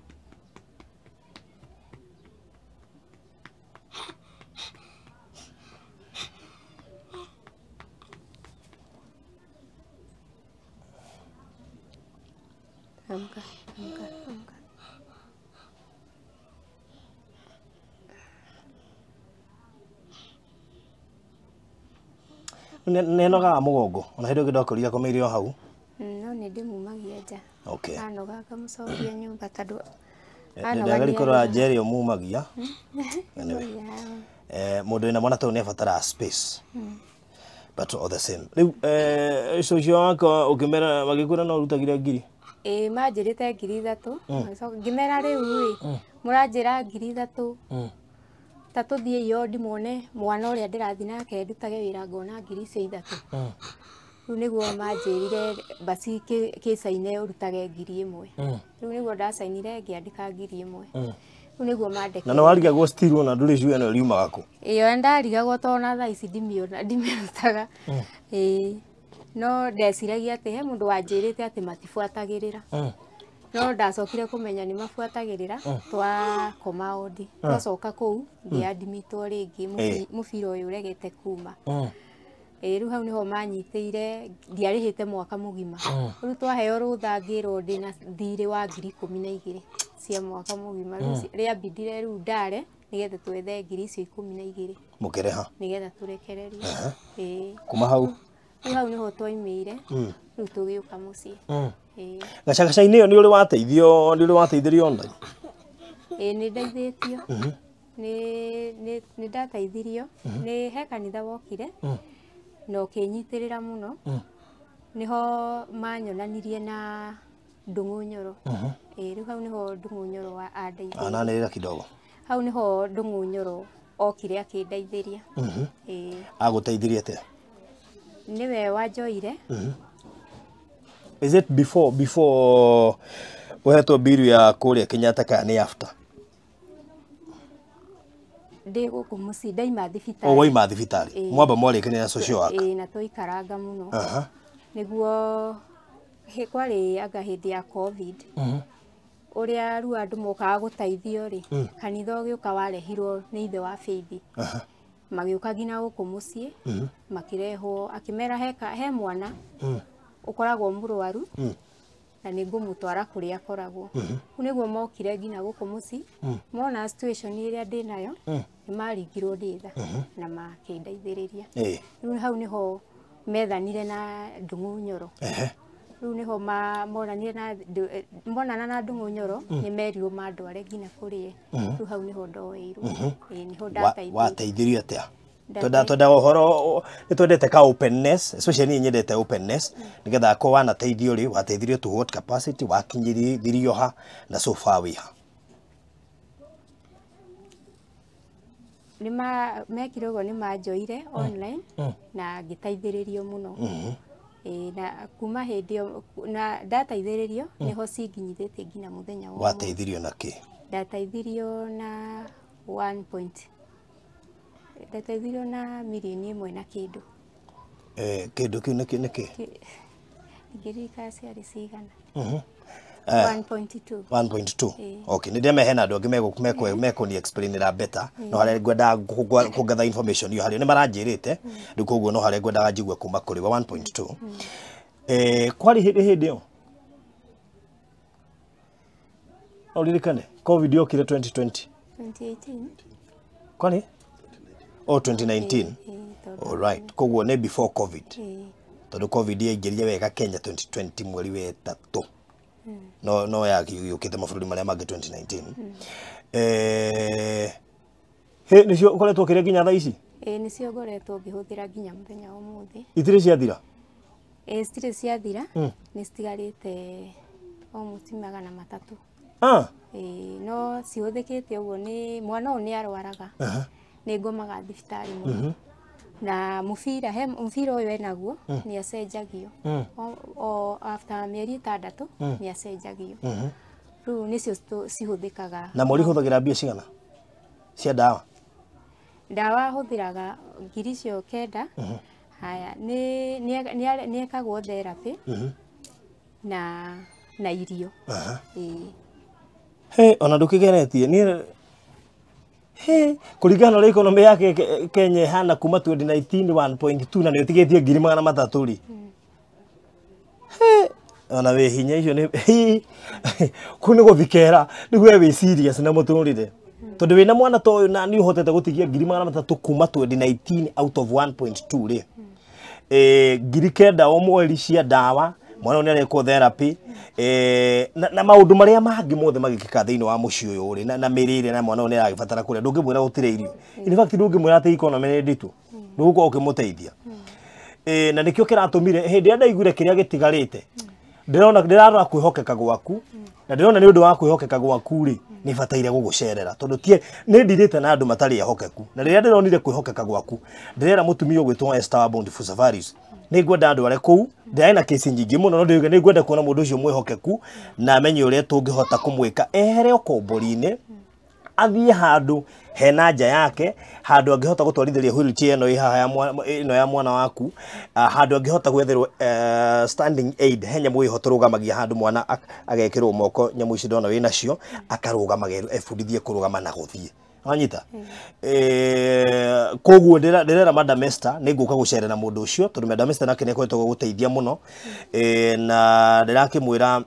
Amka, amka, amka. Nenogaga mũgongo ona hĩndĩ ĩngĩ ndakorire akomeire o hau. No nĩ ndĩmumagia nja. Okay. Anoga ngamũcokia nyũmba tondũ Ndagari kũrora nja ĩrĩa ũmumagia. Anyway. Mũndũ wĩna mwana tondũ nĩ abataraga space. But all the same. Rĩu social worker ũkĩmera magĩkwĩra no ũrutagire 1,000? Ĩĩ manjĩrĩte 3,000. Ngĩmera rĩu ĩ mũranjĩra 3,000. Ta tũthiĩ iyo ndimwone mwana ũrĩa ndĩrathiĩ nake ndutage wĩra ngona 3,000. Rĩu nĩguo manjĩrire basi kĩcaine ũrutage 1,000. Rĩu nĩguo ndacainire ngĩandĩka 1,000. Rĩu nĩguo mandekire. Na nĩ warigagwo still ona ndũrĩ sure ĩno ĩriumaga kũ? Ĩyo ndarigagwo tondũ ona thaa ici ndimiona ndimĩrutaga. Ĩĩ no ndeciragia atĩ he mũndũ wanjĩrĩte atĩ matibuatagĩrĩra. No ndacokire kũmenya nĩ mabuatagĩrĩra twakoma wondi. Twacoka kũu ngĩandimitwo rĩngĩ mũbira ũyũ ũregete kuma. Ĩĩ rĩu hau nĩho manyitĩire ndiarĩhĩte mwaka mũgima. Rĩu twaheo rũtha ngĩrwo ndĩna thirĩ wa 12,000 cia mwaka mũgima. Rĩu rĩambindire rĩu ndare Nĩgetha twethe ngiri icio 12. Mũkĩrĩha. Nĩgetha tũrekererio. Ĩĩ. Kuma hau. Rĩu hau nĩho twaimĩire. Rĩu tũgĩũka mũciĩ. Ĩĩ. Gacagaca-inĩ ĩyo nĩ ũrĩ wateithio, nĩ ũrĩ wateithirio online? Ĩĩ nĩ ndeithĩtio. Nĩ ndateithirio. Nĩ he kanitha wokire. Na ũkĩnyitĩrĩra mũno. Nĩho manyonanirie na Ndung'u Nyoro. Ĩĩ rĩu hau nĩho Ndung'u Nyoro andeithirie. Ananĩrĩra kidogo. Hau nĩho Ndung'u Nyoro okire akĩndeithĩria. Ĩĩ. Agũteithirie atĩa? Nĩwe wanjoire. Is it before ũhetwo biru ya kũrĩa Kenyatta kana nĩ after? Ndĩ gũkũ mũciĩ ndaima thibitarĩ. O waima thibitarĩ. Mwamba mwarĩkanĩra na social worker. Ĩĩ na tũikaranga mũno. Nĩguo kwarĩ anga hĩndĩ ya COVID. Ũrĩa rĩu andũ mokaga gũteithio rĩ, kanitha ũgĩũka warehirwo nĩ ithe wa Faith. Magĩũka nginya gũkũ mũciĩ, makĩrehwo, akĩmera he mwana ũkoragwo mũrwaru na nĩ ngũmũtwara kũrĩa akoragwo. Kũu nĩguo mokire nginya gũkũ mũciĩ, mona situation ĩrĩa ndĩnayo, nĩ maringirwo nĩ tha na makĩndeithĩrĩria. Rĩu hau nĩho methanire na Ndung'u Nyoro. Rĩu nĩho monanire na monana na Ndung'u Nyoro, nĩ merirwo mandware nginya kũrĩ. Rĩu hau nĩho ndoeirwo. Ĩĩ nĩho ndateithirio. Wateithirio atĩa? Twenda ũhoro nĩ twendete ka openness, especially niĩ nyendete openness, nĩgetha akorwo wanateithio rĩ, wateithirio to what capacity, wakinyithirio ha na so far wĩ ha? Nĩ mekire ũguo nĩ manjoire online na ngĩteithĩrĩrio mũno. Ĩĩ na kuma hĩndĩ ĩyo na ndateithĩrĩrio nĩho cinginyithĩtie nginya mũthenya wa ũmũthĩ. Wateithirio na kĩ? Ndateithirio na 1 point. Ndateithirio na mirioni 1 na kĩndũ. Kĩndũ kĩu nĩ kĩ? Ngĩririkana ciarĩ cigana. 1.2. 1.2. Okay, nĩ ndĩremera hena andũ angĩ mekũni explainĩra better, no harĩa ngwendaga kũgatha information iyo harĩa nĩ maranjĩrĩte, rĩu koguo no harĩa ngwendaga njigue kuma kũrĩ we 1.2. Kwarĩ hĩndĩ ĩyo? No ũririkane COVID yokire 2020. 2018. Kwani? Oh, 2019. All right. Koguo nĩ before COVID. Tondũ COVID yaingĩrire wega Kenya 2020 mweri wa 3. No yagĩũkĩte mabũrũri marĩa mangĩ 2019. Nĩcio ũkoretwo ũkĩrĩa nginya thaa ici? Ĩĩ nĩcio ngoretwo ngĩhũthĩra nginya mũthenya wa ũmũthĩ. Itirĩ ciathira? Ĩĩ citirĩ ciathira, nĩ citigarĩte almost 300. Ĩĩ no cihũthĩkĩte ũguo nĩ mwana ũyũ nĩ arwaraga. Nĩ ngomaga thibitarĩ mũno. Na mũbira he mũbira ũyũ enaguo nĩ acenjagio. O after mĩeri 6 nĩ acenjagio. Rĩu nĩcio cihũthĩkaga. Na mweri hũthagĩra mbia cigana cia ndawa? Ndawa hũthĩraga ngiri icio 9. Haya nĩ ekagwo therapy na irio. Ĩĩ. He ona ndũkĩgeretie niĩ he kũringana na ũrĩa economy ya Kenya ĩhana kuma 2019 1.2 na nĩ ũtigĩtie ngiri 300 rĩ. He ona wĩ hinya icio nĩ kũu nĩ gũthikera nĩguo wĩ serious na mũtũrĩre. Tondũ wĩna mwana ta ũyũ na nĩ ũhotete gũtigia ngiri 300 kuma 2019 out of 1.2 rĩ. Ngiri 9 o mweri cia ndawa, mwana ũyũ nĩ arekwo therapy, na maũndũ marĩa mangĩ mothe magĩkĩka thĩinĩ wa mũciĩ ũyũ rĩ, na mĩrĩre na mwana ũyũ nĩ aragĩbatara kũrĩa, ndũngĩmwĩra gũtirĩ irio. In fact ndũngĩmwĩra atĩ economy nĩ nditũ, ndũgũkorwo ũkĩmũteithia. Na nĩkĩo kĩratũmire hĩndĩ ĩrĩa ndaiguire kĩrĩa gĩtigarĩte, ndĩrarora kwĩhokeka gwaku, na ndĩrona nĩ ũndũ wa kwĩhokeka gwaku rĩ, nĩ bataire gũgũcerera tondũ tie nĩ ndirĩte na andũ matarĩ ehokeku, na rĩrĩa ndĩronire kwĩhokeka gwaku, ndĩrera mũtumia ũgwĩtwo Esther wa Bountiful Safaris, nĩ ngwenda andware kũu, ndĩrarĩ na kesi nyingĩ mũno, no ndĩrauga nĩ ngwenda kuona mũndũ ũcio mwĩhokeku na amenye ũrĩa tũngĩhota kũmwĩka ehere ũkombori-inĩ, athiĩ handũ hena nja yake, handũ angĩhota gũtwarithĩria wheelchair ĩno ĩ haha ĩno ya mwana waku, handũ angĩhota gwetherwo standing aid, he nyamũ ĩho tũrũgamagia handũ mwana agekĩrwo moko, nyamũ ici ndona wĩnacio, akarũgama ebundithie kũrũgama na gũthiĩ. Wanyita? Koguo ndĩrera Madam Esther nĩ ngũka gũcerera mũndũ ũcio tondũ Madam Esther nake nĩ akoretwo gũteithia mũno, na ndĩrakĩmwĩra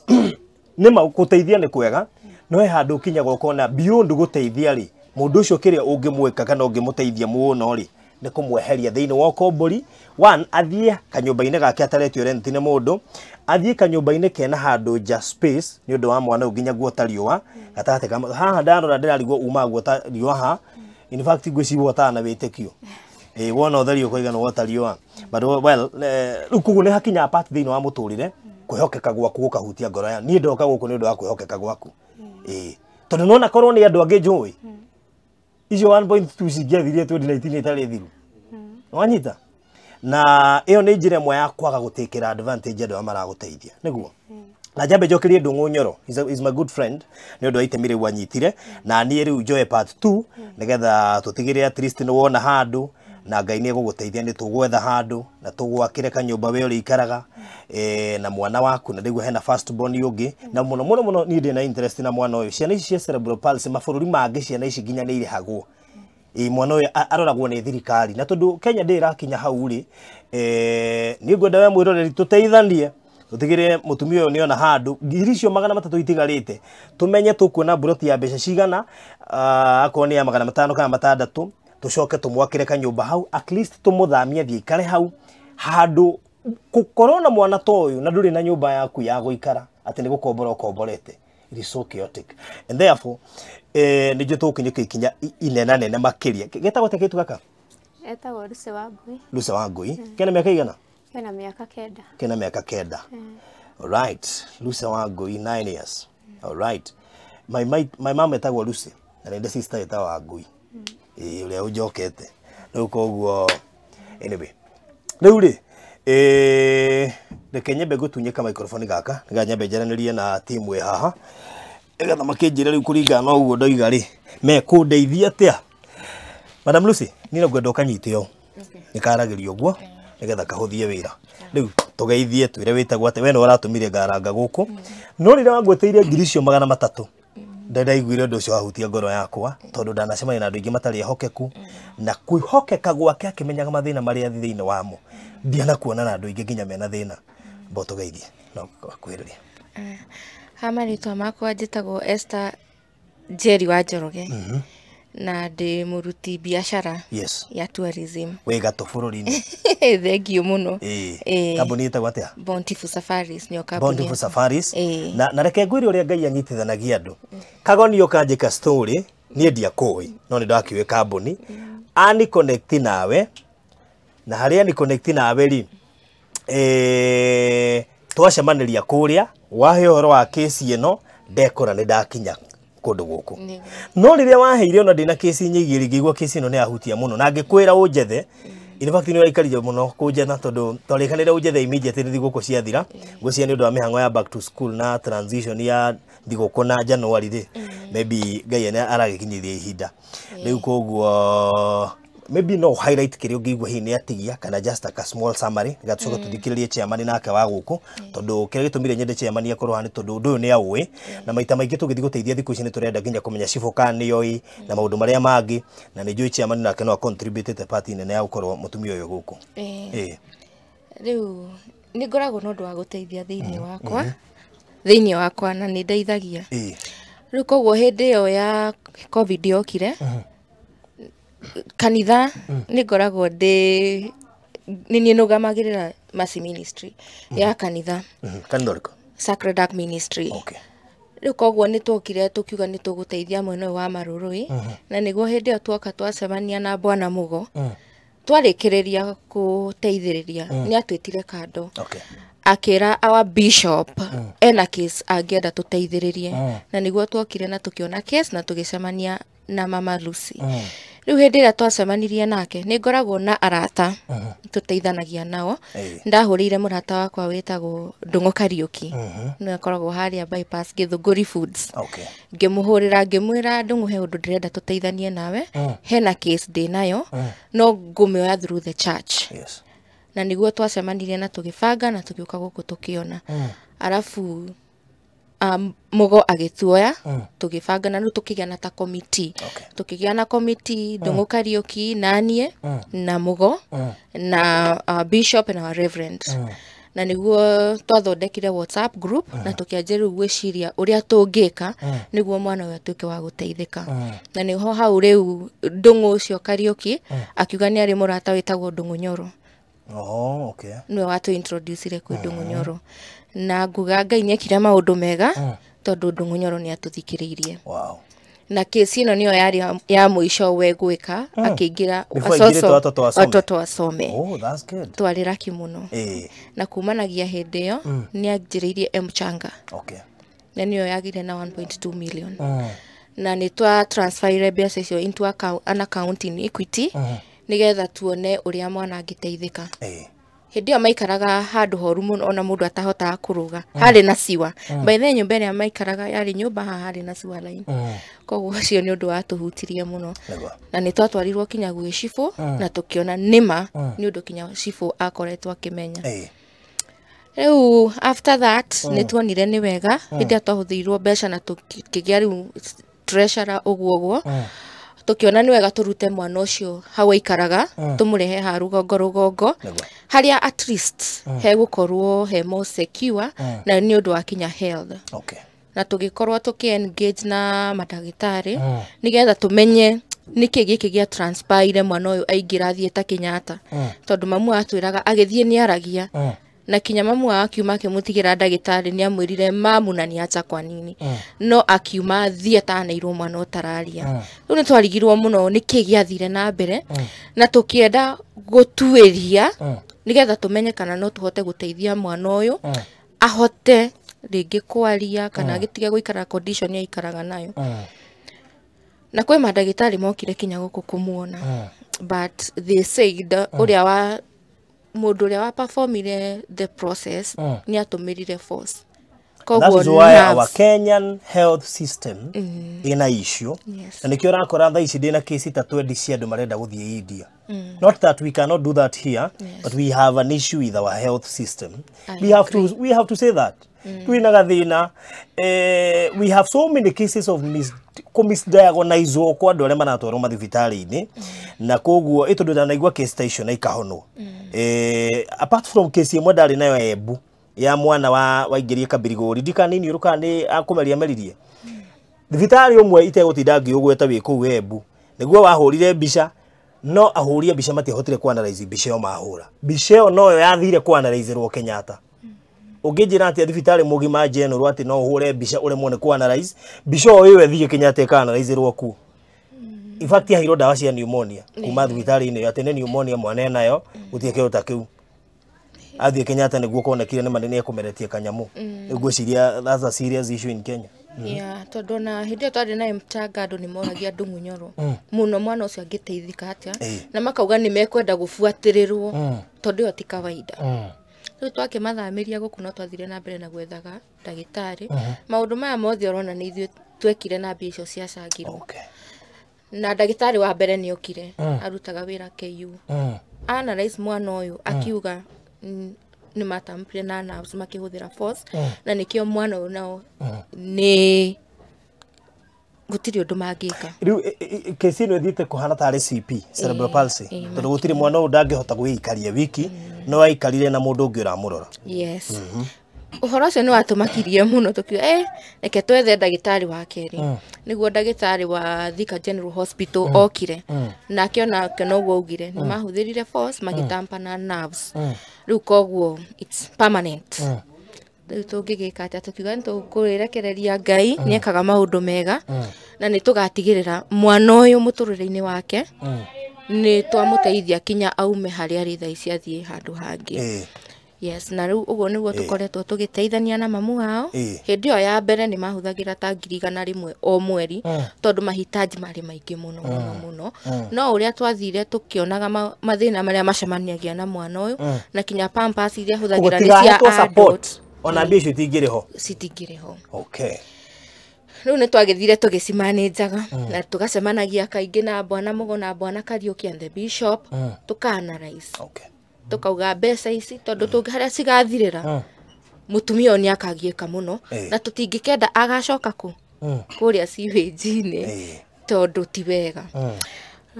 nĩ ma gũteithia nĩ kwega, no he handũ ũkinyaga ũkona beyond gũteithia rĩ, Mundu ucio kiria ungimwika kana ungimuteithia muno ri ni kumweheria thiini wa ukombori. One, athie kanyumba-ini gake ataretio rent ni mundu, athie kanyumba-ini kena handu ja space ni undu wa mwana nginya guota riua gatagati ka haha ndarora ndirarigwo uma guota riua ha. In fact ngwicigwo ta na witikio wona utheri ukoigana wota riua, but well, riu koguo ni hakinya part thiini wa muturire kwihokeka gwaku gukahutia ngoro ya nie ndoka guku ni undu wa kwihokeka gwaku. Tondu nona korwo ni andu angi njui icio 1.2 cingĩathirie 2019 itarĩ thiru. Wanyita na iyo nĩ njĩra ĩmwe ya kwaga gũtĩkĩra advantage andũ arĩa maragũteithia nĩguo. Na njambe njokerie Ndung'u Nyoro, is my good friend, nĩ ũndũ wa itemi rĩu anyitire na niĩ rĩu njoe part 2 nĩgetha tũtigĩrĩre at least nĩ wona handũ na Ngai nĩ egũgũteithia nĩ tũgwetha handũ na tũgwakĩre kanyũmba we ũrĩikaraga na mwana waku, na rĩu hena first born ũngĩ na mũno mũno mũno niĩ ndĩ na interest na mwana ũyũ. Ciana ici cia cerebral palsy mabũrũri mangĩ ciana ici nginya nĩ irĩhagwo. Mwana ũyũ aroragwo nĩ thirikari, na tondũ Kenya ndĩ ĩrakinya hau rĩ, niĩ ngwenda we mwĩroreri tũteithanie tũtigĩrĩre mũtumia ũyũ nĩona handũ ngiri icio 300 itigarĩte, tũmenye tũkuona mburoti ya mbeca cigana, akorwo nĩ ya 500 kana 600, tucoke tumwakire kanyumba hau, at least tumuthamie athie ikare hau handu gukorwo na mwana ta uyu na nduri na nyumba yaku ya guikara ati ni gukombora ukomborete. It is so chaotic and therefore nijyo tukinyuka ikinya inena nene makiria. Getagwo te kitu gaka etagwo Lucy wa Ngui. Lucy wa Ngui kena miaka igana? Kena miaka 9. Kena miaka 9. All right, Lucy wa Ngui 9 years. All right, my mom etagwo Lucy na ndi sister etagwo Ngui. Uria unjokete riu koguo anyway riu ri reke nyambe ngutunyika microphone gaka nigetha nyambe njaranirie na timu ĩ haha nigetha makinjire riu kuringana na uguo ndoiga ri mekundeithia atia. Madam Lucy, niĩ no ngwenda ũkanyite ũũ nĩkaragĩrio ũguo nigetha kahuthie wĩra. Riu tugeithie twĩre wĩtagwo atĩa, we nĩwe ũratũmire ngaranga gũkũ, no rĩrĩa wangwĩtĩire ngiri icio 300 ndaiguire ũndũ ũcio wahutia ngoro yakwa tondũ ndanacemania na andũ aingĩ matarĩ ehokeku na kwĩhokeka gwake akĩmenyaga mathĩna marĩa thĩinĩ wamo ndianakuona na andũ aingĩ nginya mena thĩna. Mbo tũgeithie no kwĩrĩria. Ha marĩtwa makwa njĩtagwo Esther Njeri wa Njoroge na ndĩ mũruti biacara ya tourism. Wĩ gatũ bũrũri-inĩ. Thank you mũno. Kambuni ĩtagwo atĩa? Bountiful Safaris nĩyo kambuni. Bountiful Safaris. Na reke ngwĩre ũrĩa Ngai anyitithanagia andũ. Kagoni ũkanjĩka story niĩ ndiakũĩ no nĩ ndakĩũĩ kambuni ani connect nawe, na harĩa ni connect nawe rĩ twacemanĩria kũrĩa wahe ũhoro wa kesi ĩno ndekora nĩ ndakinya kundu guku. No riria waheire ona ndina kesi nyingĩ ngĩigua kesi ĩno nĩ yahutia mũno na ngĩkwĩra ũnjethe. In fact nĩ waikarire mũno kũnjetha tondũ twarĩkanĩire ũnjethe immediately thigũkũ ciathira. Ngwĩciria nĩ ũndũ wa mĩhang'o ya back to school na transition ya thigũkũ na January rĩ, maybe Ngai nĩ aragĩkinyithia ihinda rĩu, koguo maybe no highlight kĩrĩa ũngĩigua hihi nĩ atigia kana just a small summary nĩgetha tũcoke tũthikĩrĩrie chairman nake wa gũkũ tondũ kĩrĩa gĩtũmire nyende chairman akorwo haha nĩ tondũ ũndũ ũyũ nĩ aũĩ na maita maingĩ tũgĩthiĩ gũteithia thikũ ici nĩ tũrenda nginya kũmenya cibũ kana nĩ oĩ na maũndũ marĩa mangĩ, na nĩ njũĩ chairman nake no contribute part nene ya gũkorwo mũtumia ũyũ gũkũ. Rĩu nĩ ngoragwo na ũndũ wa gũteithia thĩinĩ wakwa na nĩ ndeithagia. Rĩu koguo hĩndĩ ĩyo ya COVID yokire kanitha nĩ ngoragwo ndĩ nĩ niĩ nũgamagĩrĩra Mercy Ministry ya kanitha. Kanitha ũrĩkũ? Sacred Heart Ministry. Rĩu koguo nĩ twokire tũkiuga nĩ tũgũteithia mwena ũyũ wa Marũrũĩ, na nĩguo hĩndĩ ĩyo tuoka twacemania na Bwana Mugo twarĩkĩrĩria gũteithĩrĩria nĩ atwĩtire kando akĩra our bishop ena case angĩenda tũteithĩrĩrie, na nĩguo tuokire na tũkĩona case na tũgĩcemania na Mama Lucy. Rĩu hĩndĩ ĩrĩa twacemanirie nake nĩ ngoragwo na arata tũteithanagia nao. Ndahũrĩire mũrata wakwa wĩtagwo Ndung'u Kariũki, nĩwe akoragwo harĩa bypass Gĩthũngũri Foods. Ngĩmũhũrĩra ngĩmwĩra Ndung'u he ũndũ ndĩrenda tũteithanie nawe, hena case ndĩ nayo no ngũmĩoya through the church. Na nĩguo twacemanirie na tũgĩbanga na tũgĩũka gũkũ tũkĩona. Arabu Mugo agĩtuoya tũgĩbanga na rĩu tũkĩgĩa na ta committee. Tũkĩgĩa na committee Ndung'u Kariũki na niĩ na Mugo na bishop na reverend. Na nĩguo twathondekire WhatsApp group na tũkĩanjia rĩu gwĩciria ũrĩa tũngĩka nĩguo mwana ũyũ atuĩke wa gũteithĩka. Na nĩho hau rĩu Ndũng'ũ ũcio Kariũki akiuga nĩ arĩ mũrata wĩtagwo Ndũng'ũ Nyoro. Oh, okay. Nĩwe watũ introducire kwĩ Ndũng'ũ Nyoro. Na nguga Ngai nĩekire maũndũ mega tondũ Ndũng'ũ Nyoro nĩatũthikĩrĩirie. Wow. Na kesi ĩno nĩyo yarĩ ya mũico we gwĩka akĩingĩra Watoto Asome. Oh, that's good. Twarĩ raki mũno. Na kumanagia hĩndĩ ĩyo nĩ anjĩrĩirie M-Changa. Okay. Na nĩyo yagĩire na 1.2 million. Na nĩ twa transferire mbeca icio into an account in Equity nĩgetha tuone ũrĩa mwana angĩteithĩka. Hĩndĩ ĩyo maikaraga handũ horu mũno ona mũndũ atahotaga kũrũga. Harĩ na siwa. By the nyũmba ĩrĩa maikaraga yarĩ nyũmba haha harĩ na siwa line. Koguo ũcio nĩ ũndũ watũhutirie mũno. Na nĩ twatwarirwo kinya gwĩ cibũ na tũkĩona nĩma nĩ ũndũ kinya cibũ akoretwo akĩmenya. Rĩu after that nĩ tuonire nĩ wega hĩndĩ ĩrĩa twahũthĩirwo mbeca na tũkĩgĩa rĩu treasurer ũguo ũguo. Tukiona nĩ wega tũrute mwana ũcio hau aikaraga tũmũrehe ha rũgongo rũgongo harĩa at least hegũkorwo he more secure na nĩ ũndũ wa kinya health. Okay. Na tũgĩkorwo tũkĩ engage na mandagĩtarĩ nĩgetha tũmenye nĩkĩ gĩkĩ gĩa transpire mwana ũyũ aingĩra thiĩ Kenyatta tondũ mamu atwĩraga agĩthiĩ nĩ aragia na kinya mamu akiuma akĩmũtigĩra ndagĩtarĩ nĩ amwĩrire mamu na nĩ kwa nini no akiuma thiĩ ataneirwo mwana ũtararia. Rĩu nĩ twarigirwo mũno nĩkĩ gĩathire na mbere na tũkĩenda gũtuĩria nĩgetha tũmenye kana no tũhote gũteithia mwana ũyũ ahote rĩngĩ kwaria kana agĩtige gũikara condition aikaraga nayo. Na kwĩ mandagĩtarĩ mokire kinya gũkũ kũmuona but they said ũrĩa wa mũndũ ũrĩa wa performire the process nĩ atũmĩrire force. That is why our Kenyan health system ina issue. Yes. Na nikio ũrakora thaa ici ndĩna kesi ta 20 cia andũ marenda gũthiĩ India. Not that we cannot do that here, but we have an issue with our health system. We have to say that. Twina gathina, we have so many cases of misdiagnosed kwa andũ arĩa maratwarwo mathibitarĩ-inĩ na koguo ĩtondũ ndanaigua case ta icio na ikahonwo. Apart from case ĩmwe ndarĩ nayo Embu ya mwana wa waingĩrie kabirigori ndikanini ũrũka nĩ akũmeria meririe thibitarĩ ũmwe itegũtinda ngĩũgweta wĩ kũu Embu nĩguo wahũrire mbica no ahũrie mbica matiahotire kũanalyze mbica ĩyo mahũra mbica ĩyo noyo yathire kũanalyzerwo Kenyatta. Ũngĩnjĩra atĩa thibitarĩ mũgima general atĩ no ũhũre mbica ũremwo nĩ kũanalyze mbica o ĩyo ĩthiĩ Kenyatta ĩkaanalyzerwo kuo. In fact yaheirwo ndawa cia pneumonia kuma thibitarĩ-inĩ ĩyo atĩ nĩ pneumonia mwana enayo gũtirĩ kĩndũ ta kĩu. Athiĩ Kenyatta nĩguo konekire nĩ ma nĩ ekũmeretie kanyamũ. Ngwĩciria that's a serious issue in Kenya. Yeah, tondũ na hĩndĩ ĩyo twarĩ na M-Changa andũ nĩ moragia Ndũng'ũ Nyoro mũno mwana ũcio angĩteithĩka atĩa na makauga nĩ mekwenda gũbuatĩrĩrwo tondũ ĩyo ti kawaida. Rĩu twakĩmathamĩria gũkũ no twathire na mbere na gwethaga ndagĩtarĩ. Maũndũ maya mothe ũrona nĩ ithuĩ twekire na mbia icio ciacangirwo. Okay. Na ndagĩtarĩ wa mbere nĩ okire arutaga wĩra KU. Analyze mwana ũyũ akiuga nĩ matampire na nerves makĩhũthĩra force na nĩkĩo mwana ũyũ nao nĩ gũtirĩ ũndũ mangĩka. Rĩu kesi ĩno ĩthiĩte kũhana tarĩ CP, cerebral palsy, tondũ gũtirĩ mwana ũyũ ndangĩhota gwĩikaria wiki no aikarire na mũndũ ũngĩ ũramũrora. Yes. Ũhoro ũcio nĩ watũmakirie mũno tũkiuga reke twethe ndagĩtarĩ wa kerĩ. Nĩguo ndagĩtarĩ wa Thika General Hospital okire nake onake noguo augire nĩ mahũthĩrire force magĩtampa na nerves. Rĩu koguo it's permanent. Rĩu tũngĩgĩka atĩa tũkiuga nĩ tũkũrĩrekereria Ngai nĩekaga maũndũ mega na nĩ tũgatigĩrĩra mwana ũyũ mũtũrĩre-inĩ wake nĩ twamũteithia kinya aume harĩa arĩ thaa ici athiĩ handũ hangĩ. Yes, na rĩu ũguo nĩguo tũkoretwo tũgĩteithania na mamu wao. Hĩndĩ ĩyo ya mbere nĩ mahũthagĩra ta 100,000 o mweri tondũ mahitaji marĩ maingĩ mũno mũno mũno. No ũrĩa twathire tũkĩonaga mathĩna marĩa macemaniagia na mwana ũyũ na kinya pampers iria ahũthagĩra nĩ cia adult. Ona mbia icio itingĩrĩ ho. Citingĩrĩ ho. Okay. Rĩu nĩ twagĩthire tũgĩcimanĩnjaga na tũgacemanagia kaingĩ na Bwana Mũgo na Bwana Kariũki and the Bishop tũka-analyze. Okay. Tũkauga mbeca ici tondũ harĩa cigathirĩra mũtumia ũyũ nĩ akagiĩka mũno na tũtingĩkenda agacoka kũ kũrĩa sewage-inĩ tondũ ti wega.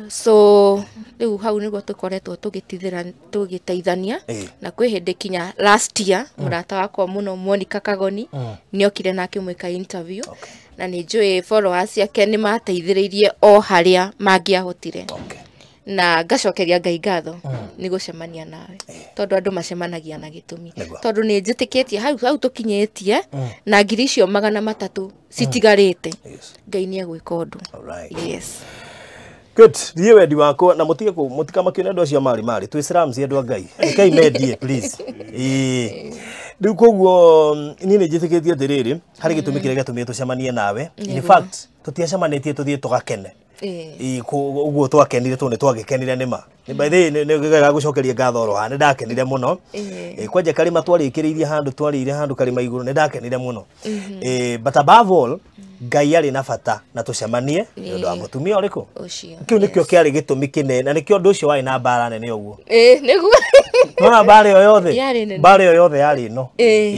So rĩu hau nĩguo tũkoretwo tũgĩtithĩra tũgĩteithania na kwĩ hĩndĩ kinya last year mũrata wakwa mũno Monica Kagoni nĩokire na akĩmwĩka interview na nĩ njũĩ followers ake nĩ mateithĩrĩirie o harĩa mangĩahotire. Na ngacokeria Ngai ngatho nĩ gũcemania nawe tondũ andũ macemanagia na gĩtũmi tondũ nĩ njĩtĩkĩtie hau hau tũkinyĩtie na ngiri icio 300 citigarĩte Ngai nĩ egwĩka ũndũ. Yes. Good. Thiĩ wendi wakwa na mũtige mũtikamakio nĩ andũ acio marĩ marĩ twĩ slums andũ a Ngai. Rekei mendie please. Ĩĩ. Rĩu koguo niĩ nĩ njĩtĩkĩtie atĩrĩrĩ harĩ gĩtũmi kĩrĩa gĩatũmire tũcemanie nawe. In fact tũtiacemanĩtie tũthiĩ tũgakene. Ĩĩ ũguo twakenire tondũ nĩ twagĩkenire nĩma. By the way nĩ gũcokeria ngatho oro haha nĩ ndakenire mũno. Kwanja karĩma twarĩkĩrĩirie handũ twarĩire handũ karĩma igũrũ nĩ ndakenire mũno. But above all Ngai arĩ na bata na tũcemanie nĩ ũndũ wa mũtumia ũrĩkũ kĩu nĩkĩo kĩarĩ gĩtũmi kĩnene na nĩkĩo ũndũ ũcio warĩ na mbara nene ũguo. Nĩguo nona mbara ĩyo yothe mbara ĩyo yothe yarĩ ĩno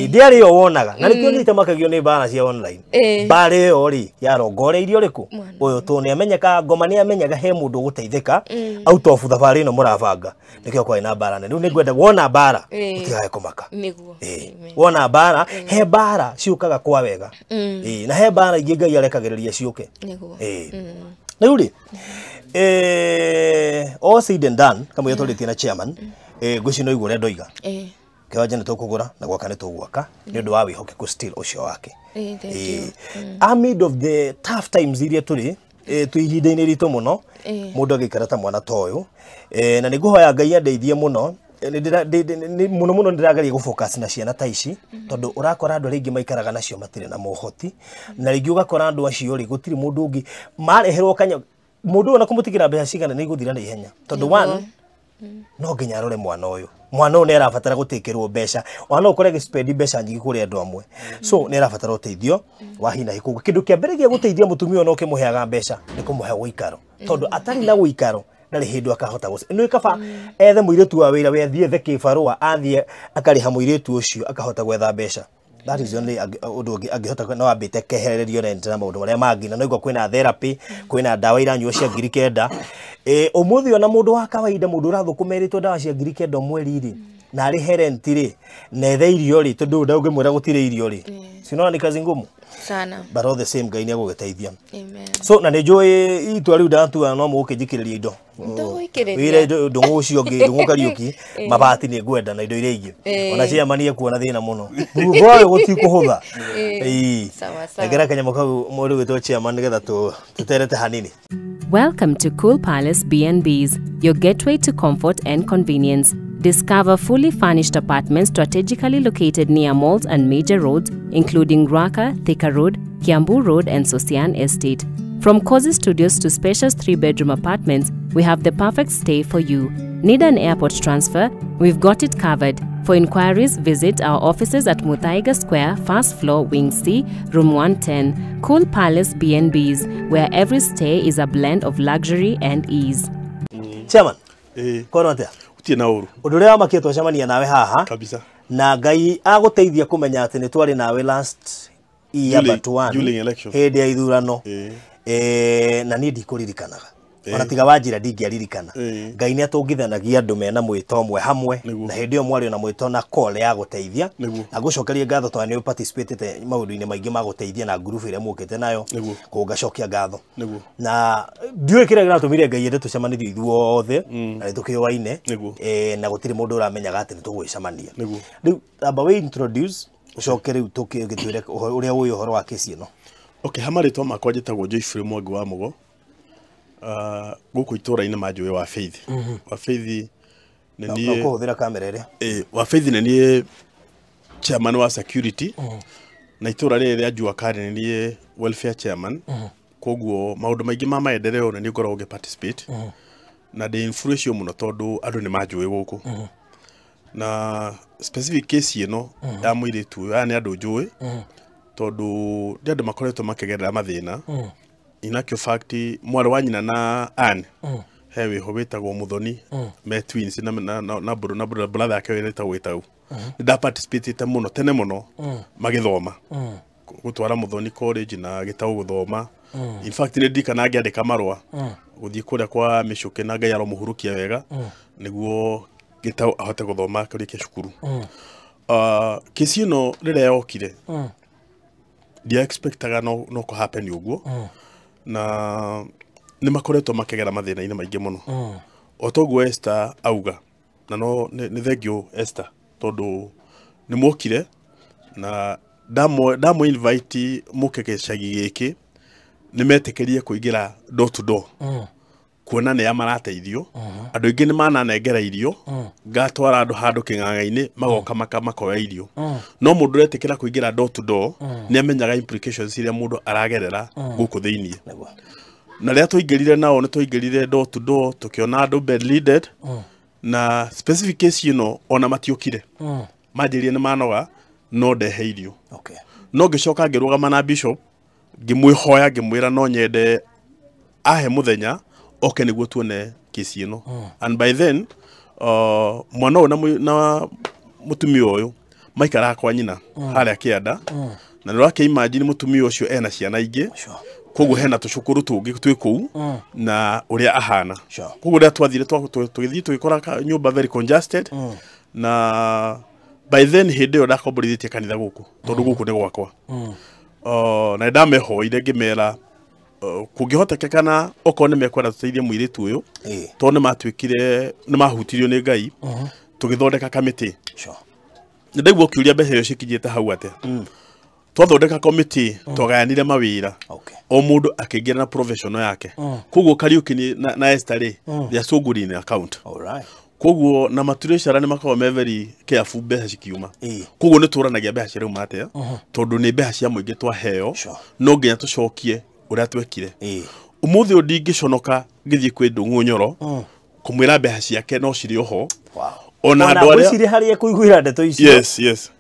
ndĩarĩ ĩyo wonaga na nĩkĩo niĩ itamakagio nĩ mbara cia online mbara ĩyo rĩ yarongoreirie ũrĩkũ ũyũ tũ nĩ amenyeka ngoma nĩ amenyaga he mũndũ ũgũteithĩka out of thabarĩ ĩno mũrabanga nĩkĩo kwarĩ na mbara nene. Rĩu nĩngwenda wona mbara ũtigae kũmaka. Wona mbara he mbara ciũkaga kwa wega na he mbara ingĩ Ngai arekagĩrĩria ciũke. Rĩu rĩ all said and done kamwe tũrĩtie na chairman ngwĩciria no igua ũrĩa ndoiga kĩwanja nĩ tũkũgũra na gwaka nĩ tũgwaka nĩ ũndũ wa wĩhokeku still ũcio wake. Amid of the tough times iria tũrĩ twĩ ihinda-inĩ ritũ mũno mũndũ agĩikara ta mwana ta ũyũ na nĩ ngũhoya Ngai andeithie mũno mũno mũno ndĩrageria gũ-focus na ciana ta ici tondũ ũrakora andũ arĩa aingĩ maikaraga nacio matirĩ na mohoti na rĩngĩ ũgakora andũ acio rĩ gũtirĩ mũndũ ũngĩ mareherwo kanya mũndũ ona kũmũtigĩra mbeca cigana nĩ igũthira na ihenya tondũ one no nginya arore mwana ũyũ nĩ arabatara gũtĩkĩrwo mbeca ona no ũkore agĩspendi mbeca nyingĩ kũrĩ andũ amwe so nĩ arabatara ũteithio wa hi na hi. Koguo kĩndũ kĩa mbere gĩa gũteithia mũtumia ũyũ na ũkĩmũheaga mbeca nĩ kũmũhe ũikaro tondũ atarĩ na ũikaro ndarĩ hĩndĩ akahota nĩ kaba ethe mũirĩtu wa wĩra we athiĩ ethe kĩbarũa athiĩ akarĩha mũirĩtu ũcio akahota gwetha mbeca. That is the only ũndũ angĩhota no ambĩte kehererio rent na maũndũ marĩa mangĩ na no igua kwĩna therapy kwĩna ndawa iranyuo cia 9,000. Ũmũthĩ ona mũndũ wa kawaida mũndũ ũrathũkũmerĩtwo ndawa cia 9,000 mweri rĩ na arĩhe rent rĩ na ethe irio rĩ tondũ ndũngĩmwĩra gũtirĩ irio rĩ sinaona ni kazi ngumu sana but all the same Ngai nĩ egũgĩteithia. Amen. So na nĩ njũĩ itua rĩu ndatua no mũgũkĩnjikĩrĩria indo wĩre ndũng'ũ ũcio ũngĩ ndũng'ũ Kariũki mabati nĩ ngwenda na indo iria ingĩ ona chairman ekuona thĩna mũno thutha ũyũ gũtikũhũtha. Nengera kanyamũ kau mũndũ wĩtwo chairman nĩgetha tũterete hanini. Welcome to Cool Palace B&Bs, your gateway to comfort and convenience. Discover fully furnished apartments strategically located near malls and major roads, including Ruaka, Thika Road, Kiambu Road, and Sosian Estate. From cozy studios to spacious 3-bedroom apartments, we have the perfect stay for you. Need an airport transfer? We've got it covered. For inquiries, visit our offices at Muthaiga Square, first floor, Wing C, Room 110. Cool Palace B&Bs, where every stay is a blend of luxury and ease. Chairman, korwo atia? Gũtirĩ na ũru. Ũndũ ũrĩa wamakire twacemania nawe haha kabisa na Ngai agũteithia kũmenya atĩ nĩ twarĩ nawe last year but one hĩndĩ ya ithurano na niĩ ndikũririkanaga ona tiga wanjĩra ndingĩaririkana. Ngai nĩ atũngithanagia andũ mena mwĩto ũmwe hamwe na hĩndĩ ĩyo mwarĩ na mwĩto na call ya gũteithia na ngũcokerie ngatho tondũ nĩ participatĩte maũndũ-inĩ maingĩ ma gũteithia na ngurubu ĩrĩa mũkĩte nayo koguo ngacokia ngatho na ndiũĩ kĩrĩa kĩratũmire Ngai ende tũcemanithio ithuothe na nĩ tũkĩũaine na gũtirĩ mũndũ ũramenyaga atĩ nĩ tũgwĩcemania. Rĩu amba wĩ introduce ũcoke rĩu tũgĩtwĩre ũrĩa ũĩ ũhoro wa kesi ĩno. Okay, ha marĩtwa makwa njĩtagwo Joyfrey Mwangi wa Mũgo. Gũkũ itũra-inĩ manjũĩ wa Faith. Wa Faith nĩ niĩ ũkũhũthĩra kamera ĩrĩa. Wa Faith nĩ niĩ chairman wa security na itũra rĩrĩ rĩa Jua Kali nĩ niĩ welfare chairman. Koguo maũndũ maingĩ ma maendeleo nĩ niĩ ngoragwo ngĩ participate na ndĩ influential mũno tondũ andũ nĩ manjũĩ gũkũ. Na specific case ĩno ya mũirĩtu ũyũ aya nĩ andũ njũĩ tondũ nĩ andũ makoretwo makĩgerera mathĩna. In actual fact mwarĩ wa nyina na Ann he wĩho wĩtagwo Muthoni me twins na na na brother yake wĩtagwo Gĩtau. Nĩ nda participate mũno tene mũno magĩthoma gũtwara Muthoni college na Gĩtau gũthoma. In fact nĩ ndirikana ngĩandĩka marũa Gũthiĩ kũrĩa kwa mĩcũkĩ na Ngai aromũhurukia wega nĩguo Gĩtaũ ahote gũthoma kũrĩkia cukuru. Kesi ĩno rĩrĩa yokire ndia expectaga no kũ happen ũguo, na nĩ makoretwo makĩgera mathĩna-inĩ maingĩ mũno. O toguo Esther auga, na no nĩ thank Esther tondũ nĩ mwokire na ndamũ invite mũke gĩcagi gĩkĩ, nĩ metĩkĩrie kũingĩra door to door kuona nĩ ya marateithio. Andũ aingĩ nĩ mananengera irio, ngatwara andũ handũ kĩng'ang'a-inĩ magoka makoya irio, no mũndũ ũretĩkĩra kũingĩra door to door nĩ amenyaga implications iria mũndũ aragerera gũkũ thĩiniĩ. Na rĩrĩa twaingĩrire nao nĩ twaingĩrire door to door tũkĩona andũ bedridden, na specific case ĩno ona matiũkire, manjĩrire nĩ manoga no ndehe irio. No ngĩcoka ngĩrũgama na bishop ngĩmwĩhoya ngĩmwĩra no nyende ahe mũthenya oke nĩguo tuone kesi ĩno. And by then mwana ũyũ na mũtumia ũyũ maikaraga kwa nyina harĩa kĩanda, na nĩ ũrakĩ imagine mũtumia ũcio ena ciana ingĩ, koguo hena tũcukuru tũngĩ twĩ kũu na ũrĩa ahana. Koguo rĩrĩa twathire tũgĩthiĩ tũgĩkora nyũmba very congested, na by then hĩndĩ ĩyo ndakomborithĩtie kanitha gũkũ tondũ gũkũ nĩ gwakwa. Na ndamehoire ngĩmera kũngĩhotekekana okorwo nĩ mekwenda tũteithie mũirĩtu ũyũ, tondũ nĩ matuĩkire nĩ mahutirio nĩ Ngai, tũgĩthondeka kamĩtĩ. Nĩ ndaigua ũkĩũria mbeca icio cikinyĩte hau atĩa. Twathondeka komĩtĩ twagayanire mawĩra, o mũndũ akĩingĩra na professional yake. Koguo Kariũki na Esther rĩ, they are so good in account. Koguo na maturĩcara nĩ makoragwo me very careful mbeca cikiuma. Koguo nĩ tũranagia mbeca cirauma atĩa, tondũ nĩ mbeca cia mũingĩ twaheo, no nginya tũcokie ũrĩa twekire. Ũmũthĩ ũyũ ndingĩconoka ngĩthiĩ kwĩ Ndung'u Nyoro kũmwĩra mbeca ciake no cirĩ oho. Ona andũ arĩa ngwĩciria harĩa kũiguĩra ndeto icio. Yes, yes.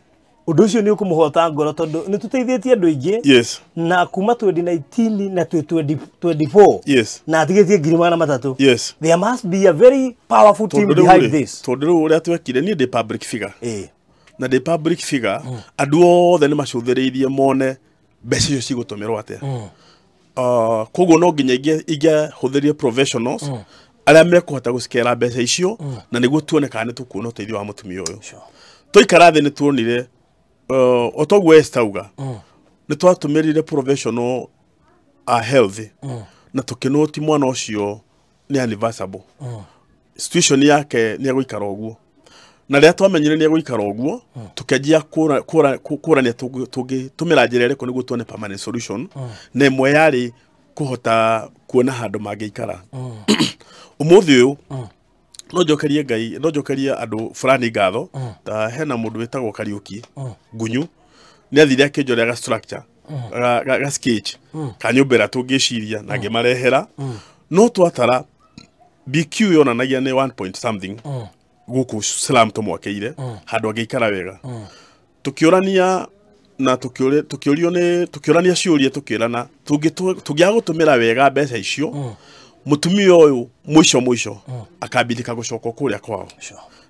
Ũndũ ũcio nĩ ũkũmũhota ngoro tondũ nĩ tũteithĩtie andũ aingĩ. Yes. Na kuma 2019 na 2024. Yes. Na atigĩtie 300,000. Yes. There must be a very powerful team behind this. Tondũ rĩu ũrĩa twekire, niĩ ndĩ public figure. Na ndĩ public figure, andũ othe nĩ macũthĩrĩirie mone mbeca icio cigũtũmĩrwo atĩa. Koguo no nginya ingĩahũthĩrie professionals arĩa mekũhota gũcikera mbeca icio, na nĩguo tuone kana nĩ tũkuona ũteithio wa mũtumia ũyũ. Twaikara thĩ nĩ tuonire, o toguo Esther auga, nĩ twatũmĩrire professional a health, na tũkĩnoti mwana ũcio nĩ unreversible. Situation yake nĩ egũikara ũguo. Na rĩrĩa twamenyire nĩ egũikara ũguo, tũkĩanjia kũrania tũngĩtũmĩra njĩra ĩrĩkũ nĩguo tuone permanent solution, na ĩmwe yarĩ kũhota kuona handũ mangĩikara. Ũmũthĩ ũyũ no njokerie Ngai, no njokerie andũ fulani ngatho, ta hena mũndũ wĩtagwo Kariũki Ngunyu, nĩ athire akĩnjoria ga structure ga sketch ka nyũmba ĩrĩa tũngĩciria na ngĩmarehera. No twatara BQ yonanagia nĩ 1 point something gũkũ slum tũmwakeire handũ angĩikara wega. Tũkĩũrania na tũkĩũrio nĩ tũkĩũrania ciũria tũkĩrana tũngĩaga gũtũmĩra wega mbeca icio, mũtumia ũyũ mũico mũico akambindĩka gũcoka kũrĩa kwao.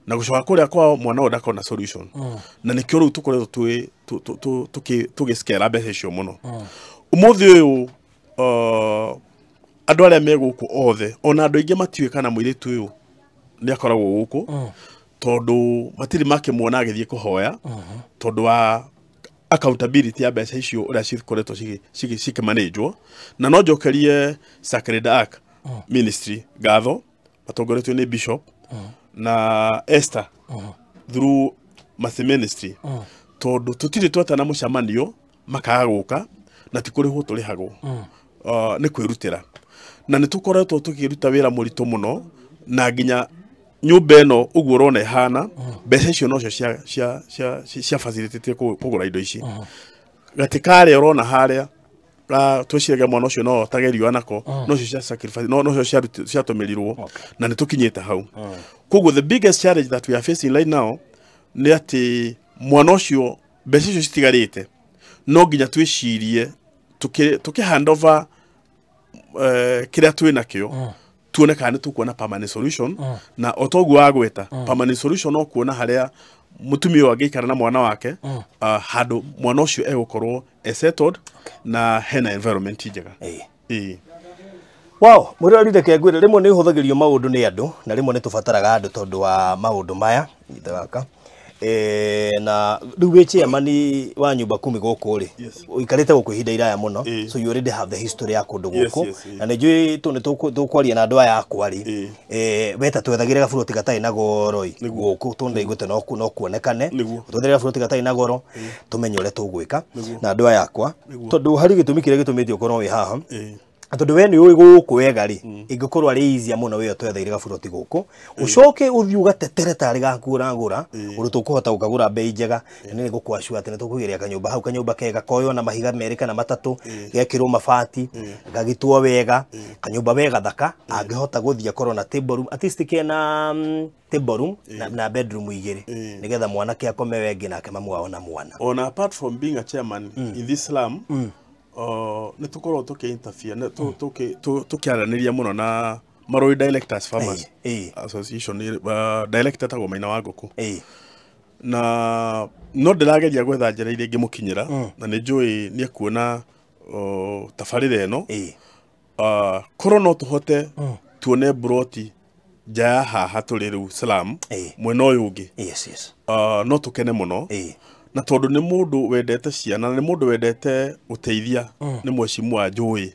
Na gũcoka kũrĩa kwao mwana ũyũ ndakona solution. Na nĩkĩo rĩu tũkoretwo tũgĩcikera mbeca icio mũno. Ũmũthĩ ũyũ andũ arĩa me gũkũ othe, ona andũ aingĩ matiũĩ kana mũirĩtu ũyũ nĩ akoragwo gũkũ, tondũ matirĩ makĩmuona agĩthiĩ kũhoya, tondũ wa accountability ya mbeca icio ũrĩa cikoretwo cikĩmanĩnjwo. Na no njokerie Sacred Ark Ministry ngatho matongoretio nĩ Bishop na Esther through Mercy Ministry, tondũ tũtirĩ twetana mũcemanio makaga gũka na ti kũrĩhwo tũrĩhagwo, nĩ kwĩrutĩra. Na nĩ tũkoretwo tũkĩruta wĩra mũritũ mũno, na nginya nyũmba ĩno ũguo ũrona ĩhana, mbeca icio nocio cia facilitate kũgũra indo ici. Gatĩ karĩa ũrona harĩa twĩciragia mwana ũcio no otage riũa nako, nocio cia sacrifice, nocio ciatũmĩrirwo, na nĩ tũkinyĩte hau. Koguo the biggest challenge that we are facing right now nĩ atĩ mwana ũcio mbeca icio citigarĩte, no nginya twĩcirie tũkĩ hand over kĩrĩa twĩ nakĩo, tuone kana nĩ tũkuona permanent solution. Na o toguo wagweta permanent solution no kuona harĩa mũtumia ũyũ angĩikara na mwana wake, handũ mwana ũcio egũkorwo e settled na hena environment njega. Wow, mwĩroreri reke ngwĩre rĩmwe nĩ ũhũthagĩrio maũndũ nĩ andũ na rĩmwe nĩ tũbataraga andũ tondũ wa maũndũ maya nyita gaka. Na rĩu wĩ chairman wa nyumba kumi gũkũ rĩ, ũikarĩte gũkũ ihinda iraya mũno, so you already have the history ya kũndũ gũkũ. Na nĩ njũĩ tũ nĩ tũkwaria na andũ aya akwa rĩ, weta twethagĩre gaburoti gatarĩ na goro ĩ gũkũ tondũ ndaiguĩte no kuonekane, twethere gaburoti gatarĩ na goro tũmenye ũrĩa tũgwĩka na andũ aya akwa, tondũ harĩ gĩtũmi kĩrĩa gĩtũmĩte ũkorwo wĩ haha. Tondũ we nĩ ũĩ gũkũ wega rĩ, ingĩkorwo arĩ easier mũno we twetheire gaburoti gũkũ, ũcoke ũthiĩ ũgatetere tarĩ gaku ũragũra, ũndũ tũkũhota gũkagũra bei njega, na nĩ ngũkũassure atĩ nĩ tũkũgĩrĩra kanyũmba hau, kanyũmba kega koywo na mahiga merĩ kana matatũ, gekĩrwo mabati, gagitwo wega, kanyũmba wega thaka, angĩhota gũthiĩ akorwo na table room, at least kena table room na bedroom igĩrĩ, nĩgetha mwanake akome wengĩ nake mamu wao na mwana. Ona apart from being a chairman in this slum, nĩ tũkoragwo tũkĩ-interfere, tũkĩaranĩria mũno na Marũĩ Directors Farmers Association, director etagwo Maina wa Ngũkũ. Na no ndĩrageria gwetha njĩra iria ingĩmũkinyĩra, na nĩ njũĩ nĩ ekuona tabarĩra ĩno. Korwo no tũhote tuone buroti nja ya haha tũrĩ rĩu slum, mwena ũyũ ũngĩ. No tũkene mũno. Na tondũ nĩ mũndũ wendete ciana, nĩ mũndũ wendete gũteithia, nĩ mheshimiwa njũĩ.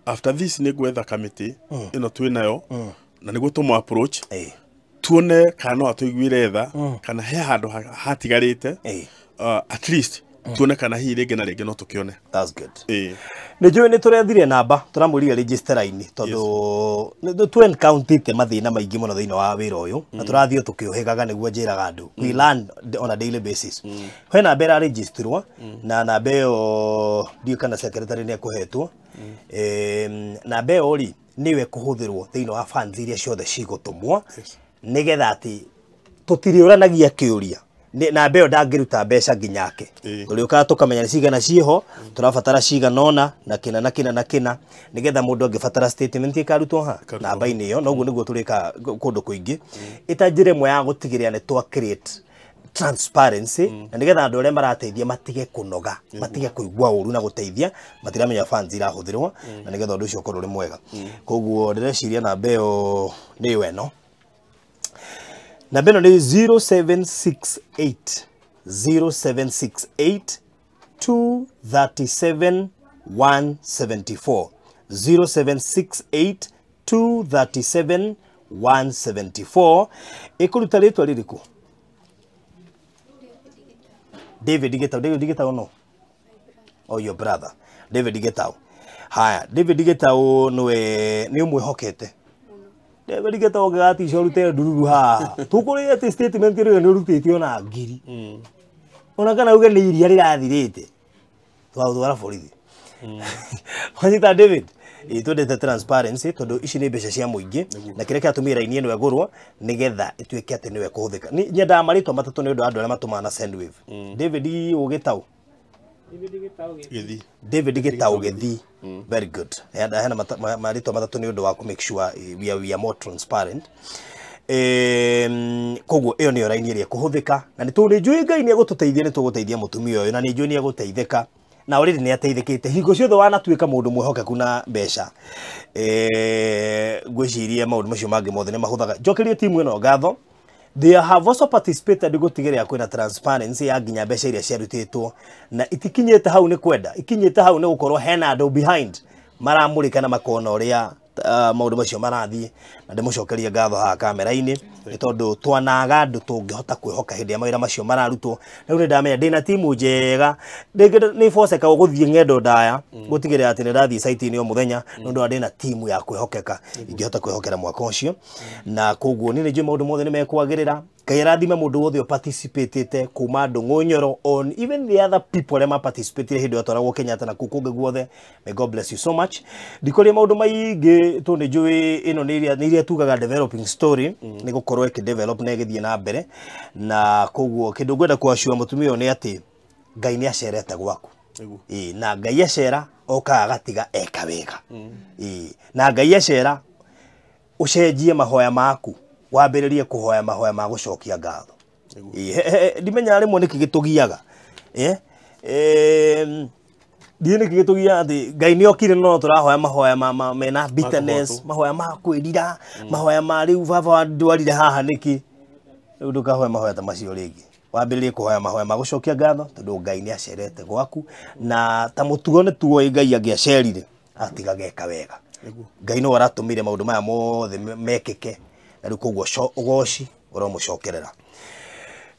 After this nĩ ngwetha kamĩtĩ ĩno twĩ nayo, na nĩguo tũmũ approach, tuone kana no atũiguĩre tha, kana he handũ hatigarĩte, at least tuone kana hihi rĩngĩ na rĩngĩ no tũkĩone. That's good. Nĩ njũĩ nĩ tũrethire namba tũramũrire register-inĩ tondũ nĩ tũ encounter mathĩna maingĩ mũno thĩinĩ wa wĩra ũyũ, na tũrathiĩ tũkĩũhĩgaga nĩguo njĩraga andũ we learn on a daily basis. He namba ĩraregisterwo, na namba ĩyo ndiũĩ kana secretary nĩ ekũhetwo. Namba ĩyo rĩ nĩyo ĩkũhũthĩrwo thĩinĩ wa funds iria ciothe cigũtũmwo, nĩgetha atĩ tũtirĩũranagia kĩũria. Namba ĩyo ndangĩruta mbeca nginya ake. Tũrĩũkaga tũkamenya nĩ cigana ciĩho, tũrabatara cigana ũna na kĩna na kĩna na kĩna, nĩgetha mũndũ angĩbatara statement ĩkarutwo ha namba-inĩ ĩyo. Noguo nĩguo tũrĩkaga kũndũ kũingĩ, ĩta njĩra ĩmwe ya gũtigĩrĩra nĩ twa create transparency, na nĩgetha andũ arĩa marateithia matige kũnoga, matige kũigua ũru na gũteithia, matiramenya funds irahũthĩrwo, na nĩgetha ũndũ ũcio ũkorwo ũrĩ mwega. Koguo ndĩreciria namba ĩyo nĩyo ĩno. Namba ĩno nĩ 0768 0768 237 174, 0768 237 174. Ĩkũruta rĩtwa rĩrĩkũ? David Gitau. David Gitau no? Oh, your brother David Gitau. Haya, David Gitau nĩwe nĩ ũmwĩhokete. David Gitau ũngĩgatica ũrute ndururu haha, tũkũrĩe atĩ statement ĩrĩa nĩ ũrutĩte ona ngiri, ona kana uge nĩ iria rĩrathirĩte, twagũtwara borithi. Wanyita David? Twendete transparency tondũ ici nĩ mbeca cia mũingĩ, na kĩrĩa kĩratũmire raini ĩno ĩgũrwo nĩgetha ĩtuĩke atĩ nĩyo ĩkũhũthĩka. Nyendaga marĩtwa matatũ nĩ ũndũ wa andũ arĩa matũmaga na Sendwave. David Ũgĩtau. Gĩthii. David Gitau Gĩthii. Very good. Hena marĩtwa matatũ nĩ ũndũ wa kũ make sure we are more transparent. Koguo ĩyo nĩyo raini ĩrĩa ĩkũhũthĩka, na nĩ njũĩ Ngai nĩ egũtũteithia, nĩ tũgũteithia mũtumia ũyũ, na nĩ njũĩ nĩ egũteithĩka, na already nĩ ateithĩkĩte. Hingo ciothe wanatuĩka mũndũ mwĩhokeku na mbeca, ngwĩciria maũndũ macio mangĩ mothe nĩ mahũthaga. Njokerie timu ĩno ngatho. They have also participated gũtigĩrĩra kwĩna transparency ya nginya mbeca iria ciarutĩtwo, na itikinyĩte hau nĩ kwenda, ikinyĩte hau nĩ gũkorwo hena andũ behind maramũrĩka na makona ũrĩa maũndũ macio marathiĩ. Na ndĩmũcokerie ngatho haha kamera-inĩ, nĩ tondũ twanaga andũ tũngĩhota kwĩhoka hĩndĩ ya mawĩra macio mararutwo. Rĩu nĩ ndamenya ndĩna timu njega, rĩngĩ nĩ boceka gũthiĩ ng'endo ndaya gũtigĩrĩra atĩ nĩ ndathiĩ site-inĩ o mũthenya, nĩ ũndũ wa ndĩna timu ya kwĩhokeka ingĩhota kwĩhokera mwaka ũcio. Na koguo niĩ nĩ njũĩ maũndũ mothe nĩ mekwagĩrĩra. Ngai arathime mũndũ wothe ũparticipatĩte kuma Ndũng'ũ Nyoro, on even the other people arĩa maparticipatire hĩndĩ ĩyo twaragwo Kenyatta na kũu kũngĩ guothe. May God bless you so much. Ndikũria maũndũ maingĩ tondũ nĩ njũĩ ĩno nĩ iria tugaga developing story, nĩ gũkorwo ĩkĩ-develop na ĩgĩthiĩ na mbere. Na koguo kĩndũ ngwenda kũassure mũtumia ũyũ nĩ atĩ Ngai nĩ acerete gwaku. Ĩĩ, na Ngai acera okaga agatiga eka wega. Ĩĩ, na Ngai acera ũcenjie mahoya maku, wambĩrĩrie kũhoya mahoya ma gũcokia ngatho. Ĩĩ, ndimenyaga rĩmwe nĩkĩ gĩtũgiaga. Ndiĩ nĩkĩ gĩtũgia atĩ Ngai nĩ okire no tũrahoya mahoya ma mena bitterness, mahoya ma kwĩrira, mahoya ma rĩu baba ndwarire haha nĩkĩ. Rĩu ndũkahoe mahoya ta macio rĩngĩ. Wambĩrĩrie kũhoya mahoya ma gũcokia ngatho tondũ Ngai nĩ acerete gwaku na ta mũtugo nĩ tuoĩ Ngai angĩacerire atiga geka wega. Ngai no aratũmire maũndũ maya mothe mekĩke na rĩu koguo ũgoci ũromũcokerera.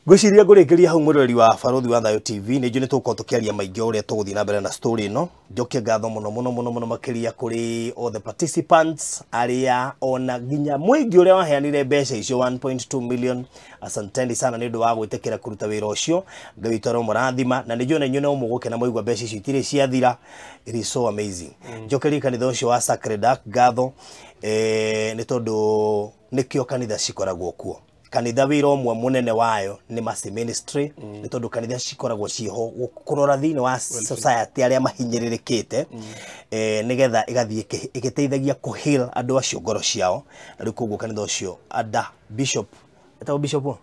Ngwĩciria ngũrĩkĩria hau mwĩroreri wa Barũthi wa Thayũ TV nĩ njũĩ nĩ tũgũkorwo tũkĩaria maingĩ o ũrĩa tũgũthiĩ na mbere na story ĩno. Njokie ngatho mũno mũno mũno mũno makĩria kũrĩ all the participants arĩa ona nginya mũingĩ ũrĩa waheanire mbeca icio 1.2 million. Asanteni sana nĩ ũndũ wa gwĩtĩkĩra kũruta wĩra ũcio. Ngai witũ aromũrathima na nĩ njũĩ ona inyuĩ no mũgũkena mwaigua mbeca icio itirĩ ciathira. It is so amazing. Njokerie kanitha ũcio wa Sacred Heart ngatho nĩ tondũ nĩkĩo kanitha cikoragwo kuo. Kanitha wĩra ũmwe mũnene wayo nĩ Mercy Ministry nĩ tondũ kanitha cikoragwo ciĩho kũrora thĩinĩ wa society arĩa mahinyĩrĩrĩkĩte nĩgetha ĩgathiĩ ĩgĩteithagia kũ heal andũ acio ngoro ciao. Na rĩu koguo kanitha ũcio ada Bishop etagwo Bishop wa?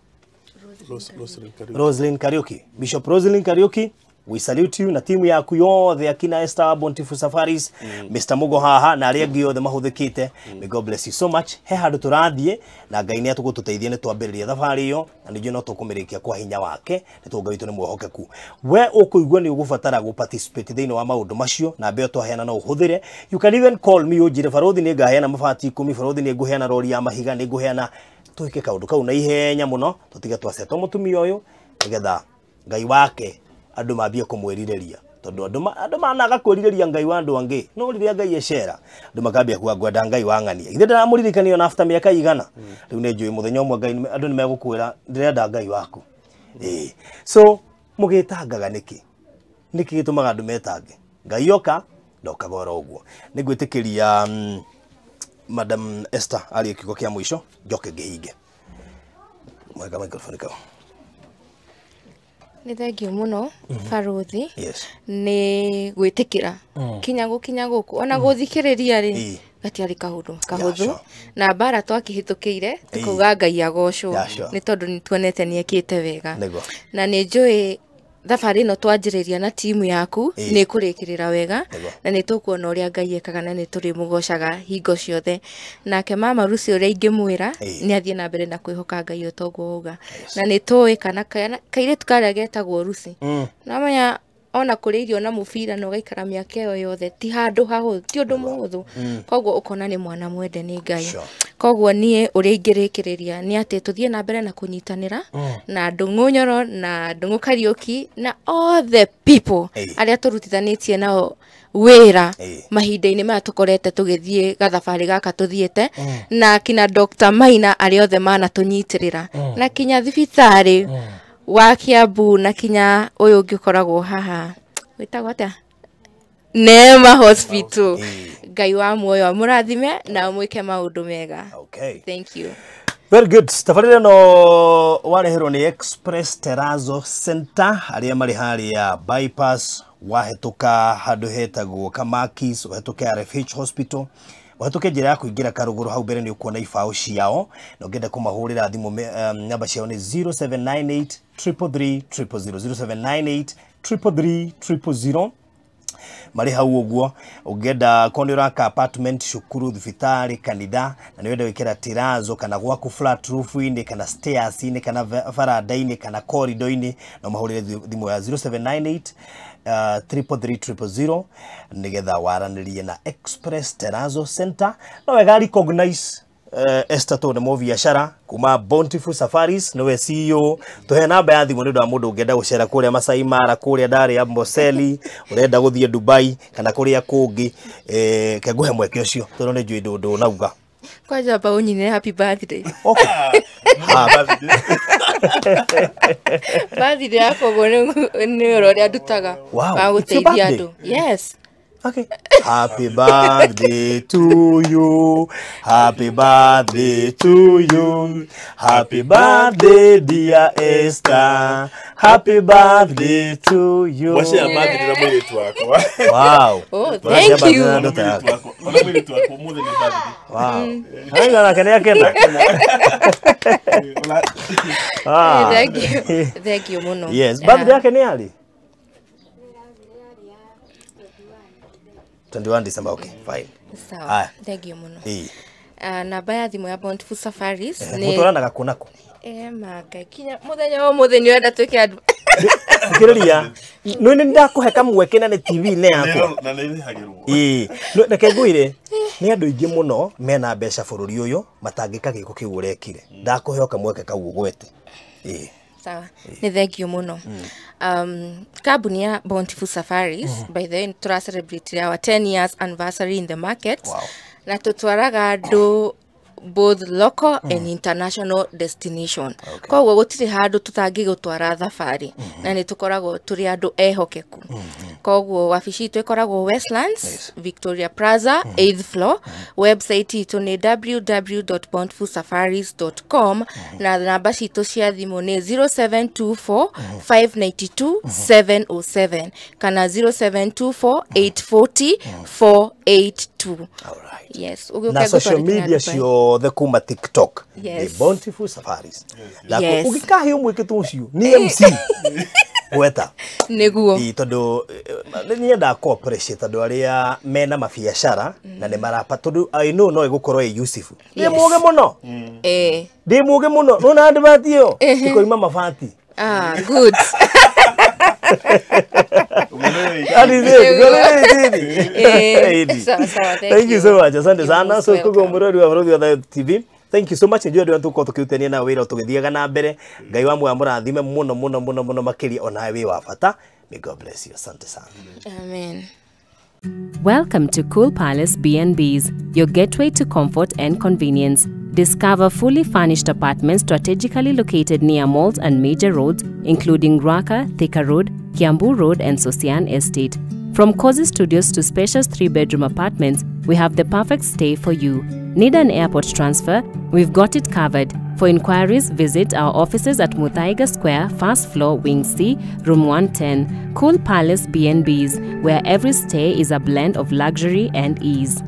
Roslyn Kariuki. Bishop Roslyn Kariuki, we salute you na timu yaku yothe akina Esther Bontifu Safaris, Mr. Mugo haha na arĩa angĩ othe mahũthĩkĩte. May God bless you so much. He handũ tũrathiĩ na Ngai nĩ atũgũtũteithia nĩ twambĩrĩria thabarĩ ĩyo na ningĩ no tũkũmĩrĩkia kwa hinya wake nĩ tondũ Ngai witũ nĩ mwĩhokeku. We ũkũigua nĩ ũgũbatara gũ participate thĩinĩ wa maũndũ macio na mbeo twaheana no ũhũthĩre. You can even call me ũnjĩre Barũthi nĩ ngaheana mabati 10, Barũthi nĩ ngũheana rori ya mahiga, nĩ ngũheana twĩke kaũndũ kau na ihenya mũno tũtige twaceto mũtumia ũyũ nĩgetha Ngai wake andũ mambie kũmwĩrirĩria tondũ andũ managa kwĩrirĩria Ngai wa andũ angĩ no rĩrĩa Ngai ecera andũ makambia kuga ngwenda Ngai wa ng'ania. Ithe ndĩramũririkania ona after mĩaka igana rĩu nĩ njũĩ mũthenya ũmwe Ngai andũ nĩ megũkwĩra ndĩrenda Ngai waku. So mũgĩtangaga nĩkĩ? Nĩkĩ gĩtũmaga andũ metange? Ngai oka ndokaga oro ũguo. Nĩ ngwĩtĩkĩria Madam Esther arie kiugo kĩa mũico njoke ngĩhinge. Mwega microphone kau. Nĩ thengiũ mũno Barũthi nĩ gwĩtĩkĩra kinya gũkinya gũkũ ona gũthikĩrĩria rĩ gatiarĩ kaũndũ kahũthũ na mbara twakĩhĩtũkĩire tukauga Ngai agocwo nĩ tondũ nĩ tuonete nĩ ekĩte wega na nĩ njũĩ thabarĩ ĩno twanjĩrĩria na timu yaku nĩ kũrĩkĩrĩra wega na nĩ tũkuona ũrĩa Ngai ekaga na nĩ tũrĩmũgocaga hingo ciothe. Nake mama Lucy ũrĩa ingĩmwĩra nĩ athiĩ na mbere na kwĩhoka Ngai o toguo auga na nĩ tũĩ kana kairĩtu karĩa getagwo Lucy namenya ona kũrĩa irio na mũbira na ũgaikara mĩaka ĩyo yothe ti handũ hahũthũ, ti ũndũ mũhũthũ koguo ũkona nĩ mwana mwende nĩ Ngai. Koguo niĩ ũrĩa ingĩrĩkĩrĩria nĩ atĩ tũthiĩ na mbere na kũnyitanĩra na Ndung'u Nyoro na Ndung'u Kariuki na all the people arĩa tũrutithanĩtie nao wĩra mahinda-inĩ maya tũkorete tũgĩthiĩ gathabarĩ gaka tũthiĩte na kina Dr. Maina arĩa othe manatũnyitĩrĩra na kinya thibitarĩ wa Kiambu na kinya ũyũ ũngĩ ũkoragwo haha wĩtagwo atĩa Neema Hospital. Ngai wa muoyo amũrathime na amwĩke maũndũ mega. Okay. Thank you. Very good. Tabarĩra no wareherwo nĩ Express Terrazzo Center arĩa marĩ harĩa bypass wahĩtũka handũ hetagwo Kamakis, ũhĩtũke RFH Hospital, ũhĩtũke njĩra ya kũingĩra Karũgũrũ hau mbere nĩ ũkuona ibaũ ciao na ũngĩenda kũmahũrĩra thimũ namba ciao nĩ 0798 333 000 0798 333 000 marĩ hau ũguo. Ũngĩenda korwo nĩ ũraka apartment, cukuru, thibitarĩ, kanitha na nĩ ũrenda gwĩkĩra terrazzo kana gwaku flat roof-inĩ kana stairs-inĩ kana baranda-inĩ kana corridor-inĩ no mahũrĩre thimũ ya 0798 333 000 nĩgetha waranĩrie na Express Terrazzo Center. No wega recognize Esther tondũ nĩ mũbiacara kuma Bountiful Safaris nĩwe CEO. Tũhe namba ya thimũ nĩ ũndũ wa mũndũ ũngĩenda gũcera kũrĩa Masai Mara, kũrĩa Dar Amboseli, ũrenda gũthiĩ Dubai kana kũrĩa kũngĩ, ke ngũhe mweke ũcio tondũ nĩ njũĩ ndũnauga. Kwanja amba ũnyinĩre happy birthday. Okay. Birthday yakwa ũguo nĩ wĩra ũrĩa ndutaga wa gũteithia andũ. Yes. Okay. Happy birthday to you. Happy birthday to you. Happy birthday, dear Esther. Happy birthday to you. Wow. Oh, thank you. Wow. Thank you. Thank you, Muno. Yes. Birthday yake ni ali? 21 December, okay, fine. Sawa. Aya. Thank you muno. Ĩĩ. Namba ya thimũ ya Bountiful Safaris nĩ Mũtwaranaga kũ na kũ? Manga kinya mũthenya wa ũmũthĩ nĩ ũrenda twĩke andũ. Thikĩrĩria, nĩ nĩ ndakũhe kamweke na nĩ TV-inĩ yakwa. Na nĩ ĩrĩhagĩrwo. Ĩĩ. Reke ngwĩre, nĩ andũ aingĩ mũno mena mbeca bũrũri ũyũ matangĩka gĩko kĩu ũrekire. Ndakũhe o kamweke kau ũgwete. Ĩĩ. Sawa, nĩ thank you mũno. Kambuni ya Bountiful Safaris, by the way, tũra celebrate our 10 years anniversary in the market. Wow. Na tũtwaraga andũ both local and international destination. Koguo gũtirĩ handũ tũtangĩgũtwara thabarĩ, na nĩ tũkoragwo tũrĩ andũ ehokeku. Koguo wabici itũ ĩkoragwo Westlands, Victoria Plaza, 8th floor. Website itũ nĩ www.bountifulsafaris.com na namba citũ cia thimũ nĩ 0724 592 707 kana 0724 840 482. Alright. Yes, na social media ciothe kuma TikTok Yes. nĩ Bountiful Safaris. Yes. Ũngĩkaheo mwĩke ta ũcio nĩ MC gweta. Nĩguo. Ĩĩ, tondũ nĩ nyendaga kũ appreciate andũ arĩa mena mabiacara na nĩ marapa, tondũ I know no ĩgũkorwo ĩ Yusufu. Ndĩ mũgĩ mũno. Ndĩ mũgĩ mũno. Nona advert ĩyo ĩkoima mabati. Ah, good. That is it. Go ahead. Sawa, sawa, thank Thank you you. so much. Asante You're sana. most So koguo welcome. mũrori wa Barũthi wa Thayũ TV. Thank you so much. Njũĩ andũ tũkorwo tũkĩrutania na wĩra tũgĩthiaga na mbere. Ngai wa muoyo amũrathime mũno mũno mũno mũno makĩria, onawe wĩ wa bata. May God bless you. Asante sana. Amen. Welcome to Cool Palace B&Bs, your gateway to comfort and convenience. Discover fully furnished apartments strategically located near malls and major roads, including Ruaka, Thika Road, Kiambu Road, and Sosian Estate. From cozy studios to spacious 3-bedroom apartments, we have the perfect stay for you. Need an airport transfer? We've got it covered. For inquiries, visit our offices at Muthaiga Square, first floor, Wing C, Room 110. Cool Palace B&Bs, where every stay is a blend of luxury and ease.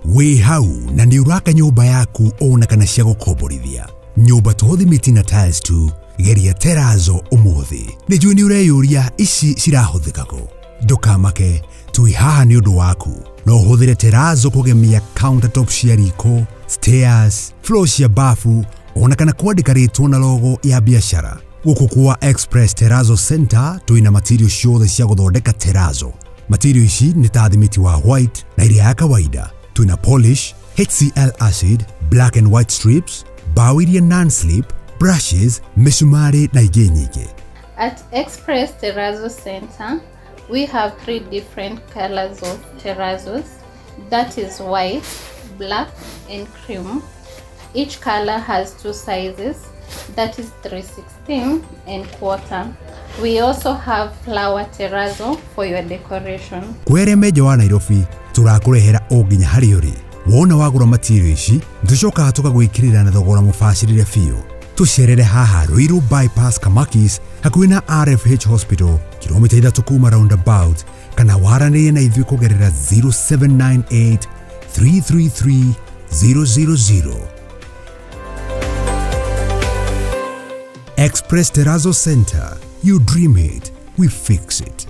Wĩ hau na nĩ ũraka nyũmba yaku ona kana cia gũkomborithia. Nyũmba to thimiti na tiles tu, geria terazo ũmũthĩ. Nĩ njũĩ nĩ ũreyũria ici cirahũthĩka kũ. Ndũkamake, twĩ haha nĩ ũndũ waku. No ũhũthĩre terazo kũgemia countertop cia riko, stairs, floor cia bafu, ona kana kwandĩka rĩtwa na logo ya biacara. Gũkũ kwa Express Terrazzo Center twĩna material ciothe cia gũthondeka terazo. Material ici nĩ ta thimiti wa white na iria ya kawaida. Twĩna polish, HCl acid, black and white strips, bao iria non-slip, brushes, mĩcumarĩ na ingĩ nyingĩ. At Express Terrazzo Center, we have 3 different colors of terrazos. That is white, black, and cream. Each color has 2 sizes, that is 3/16 and quarter. We also have flower terrazzo for your decoration. Kwere menja wa Nairobi tũrakũrehera o nginya harĩa ũrĩ. Wona wagũra material ici, nĩtũcokaga tũkagwĩkĩrĩra na thogora mũbacĩrĩre biũ. Tũcerere haha Ruiru Bypass Kamakis hakuhĩ na RFH Hospital, kilomita 3 kuma roundabout, kana waranĩrie na ithuĩ kũgerera 0798 333 000. Express Terrazzo Center. You dream it, we fix it.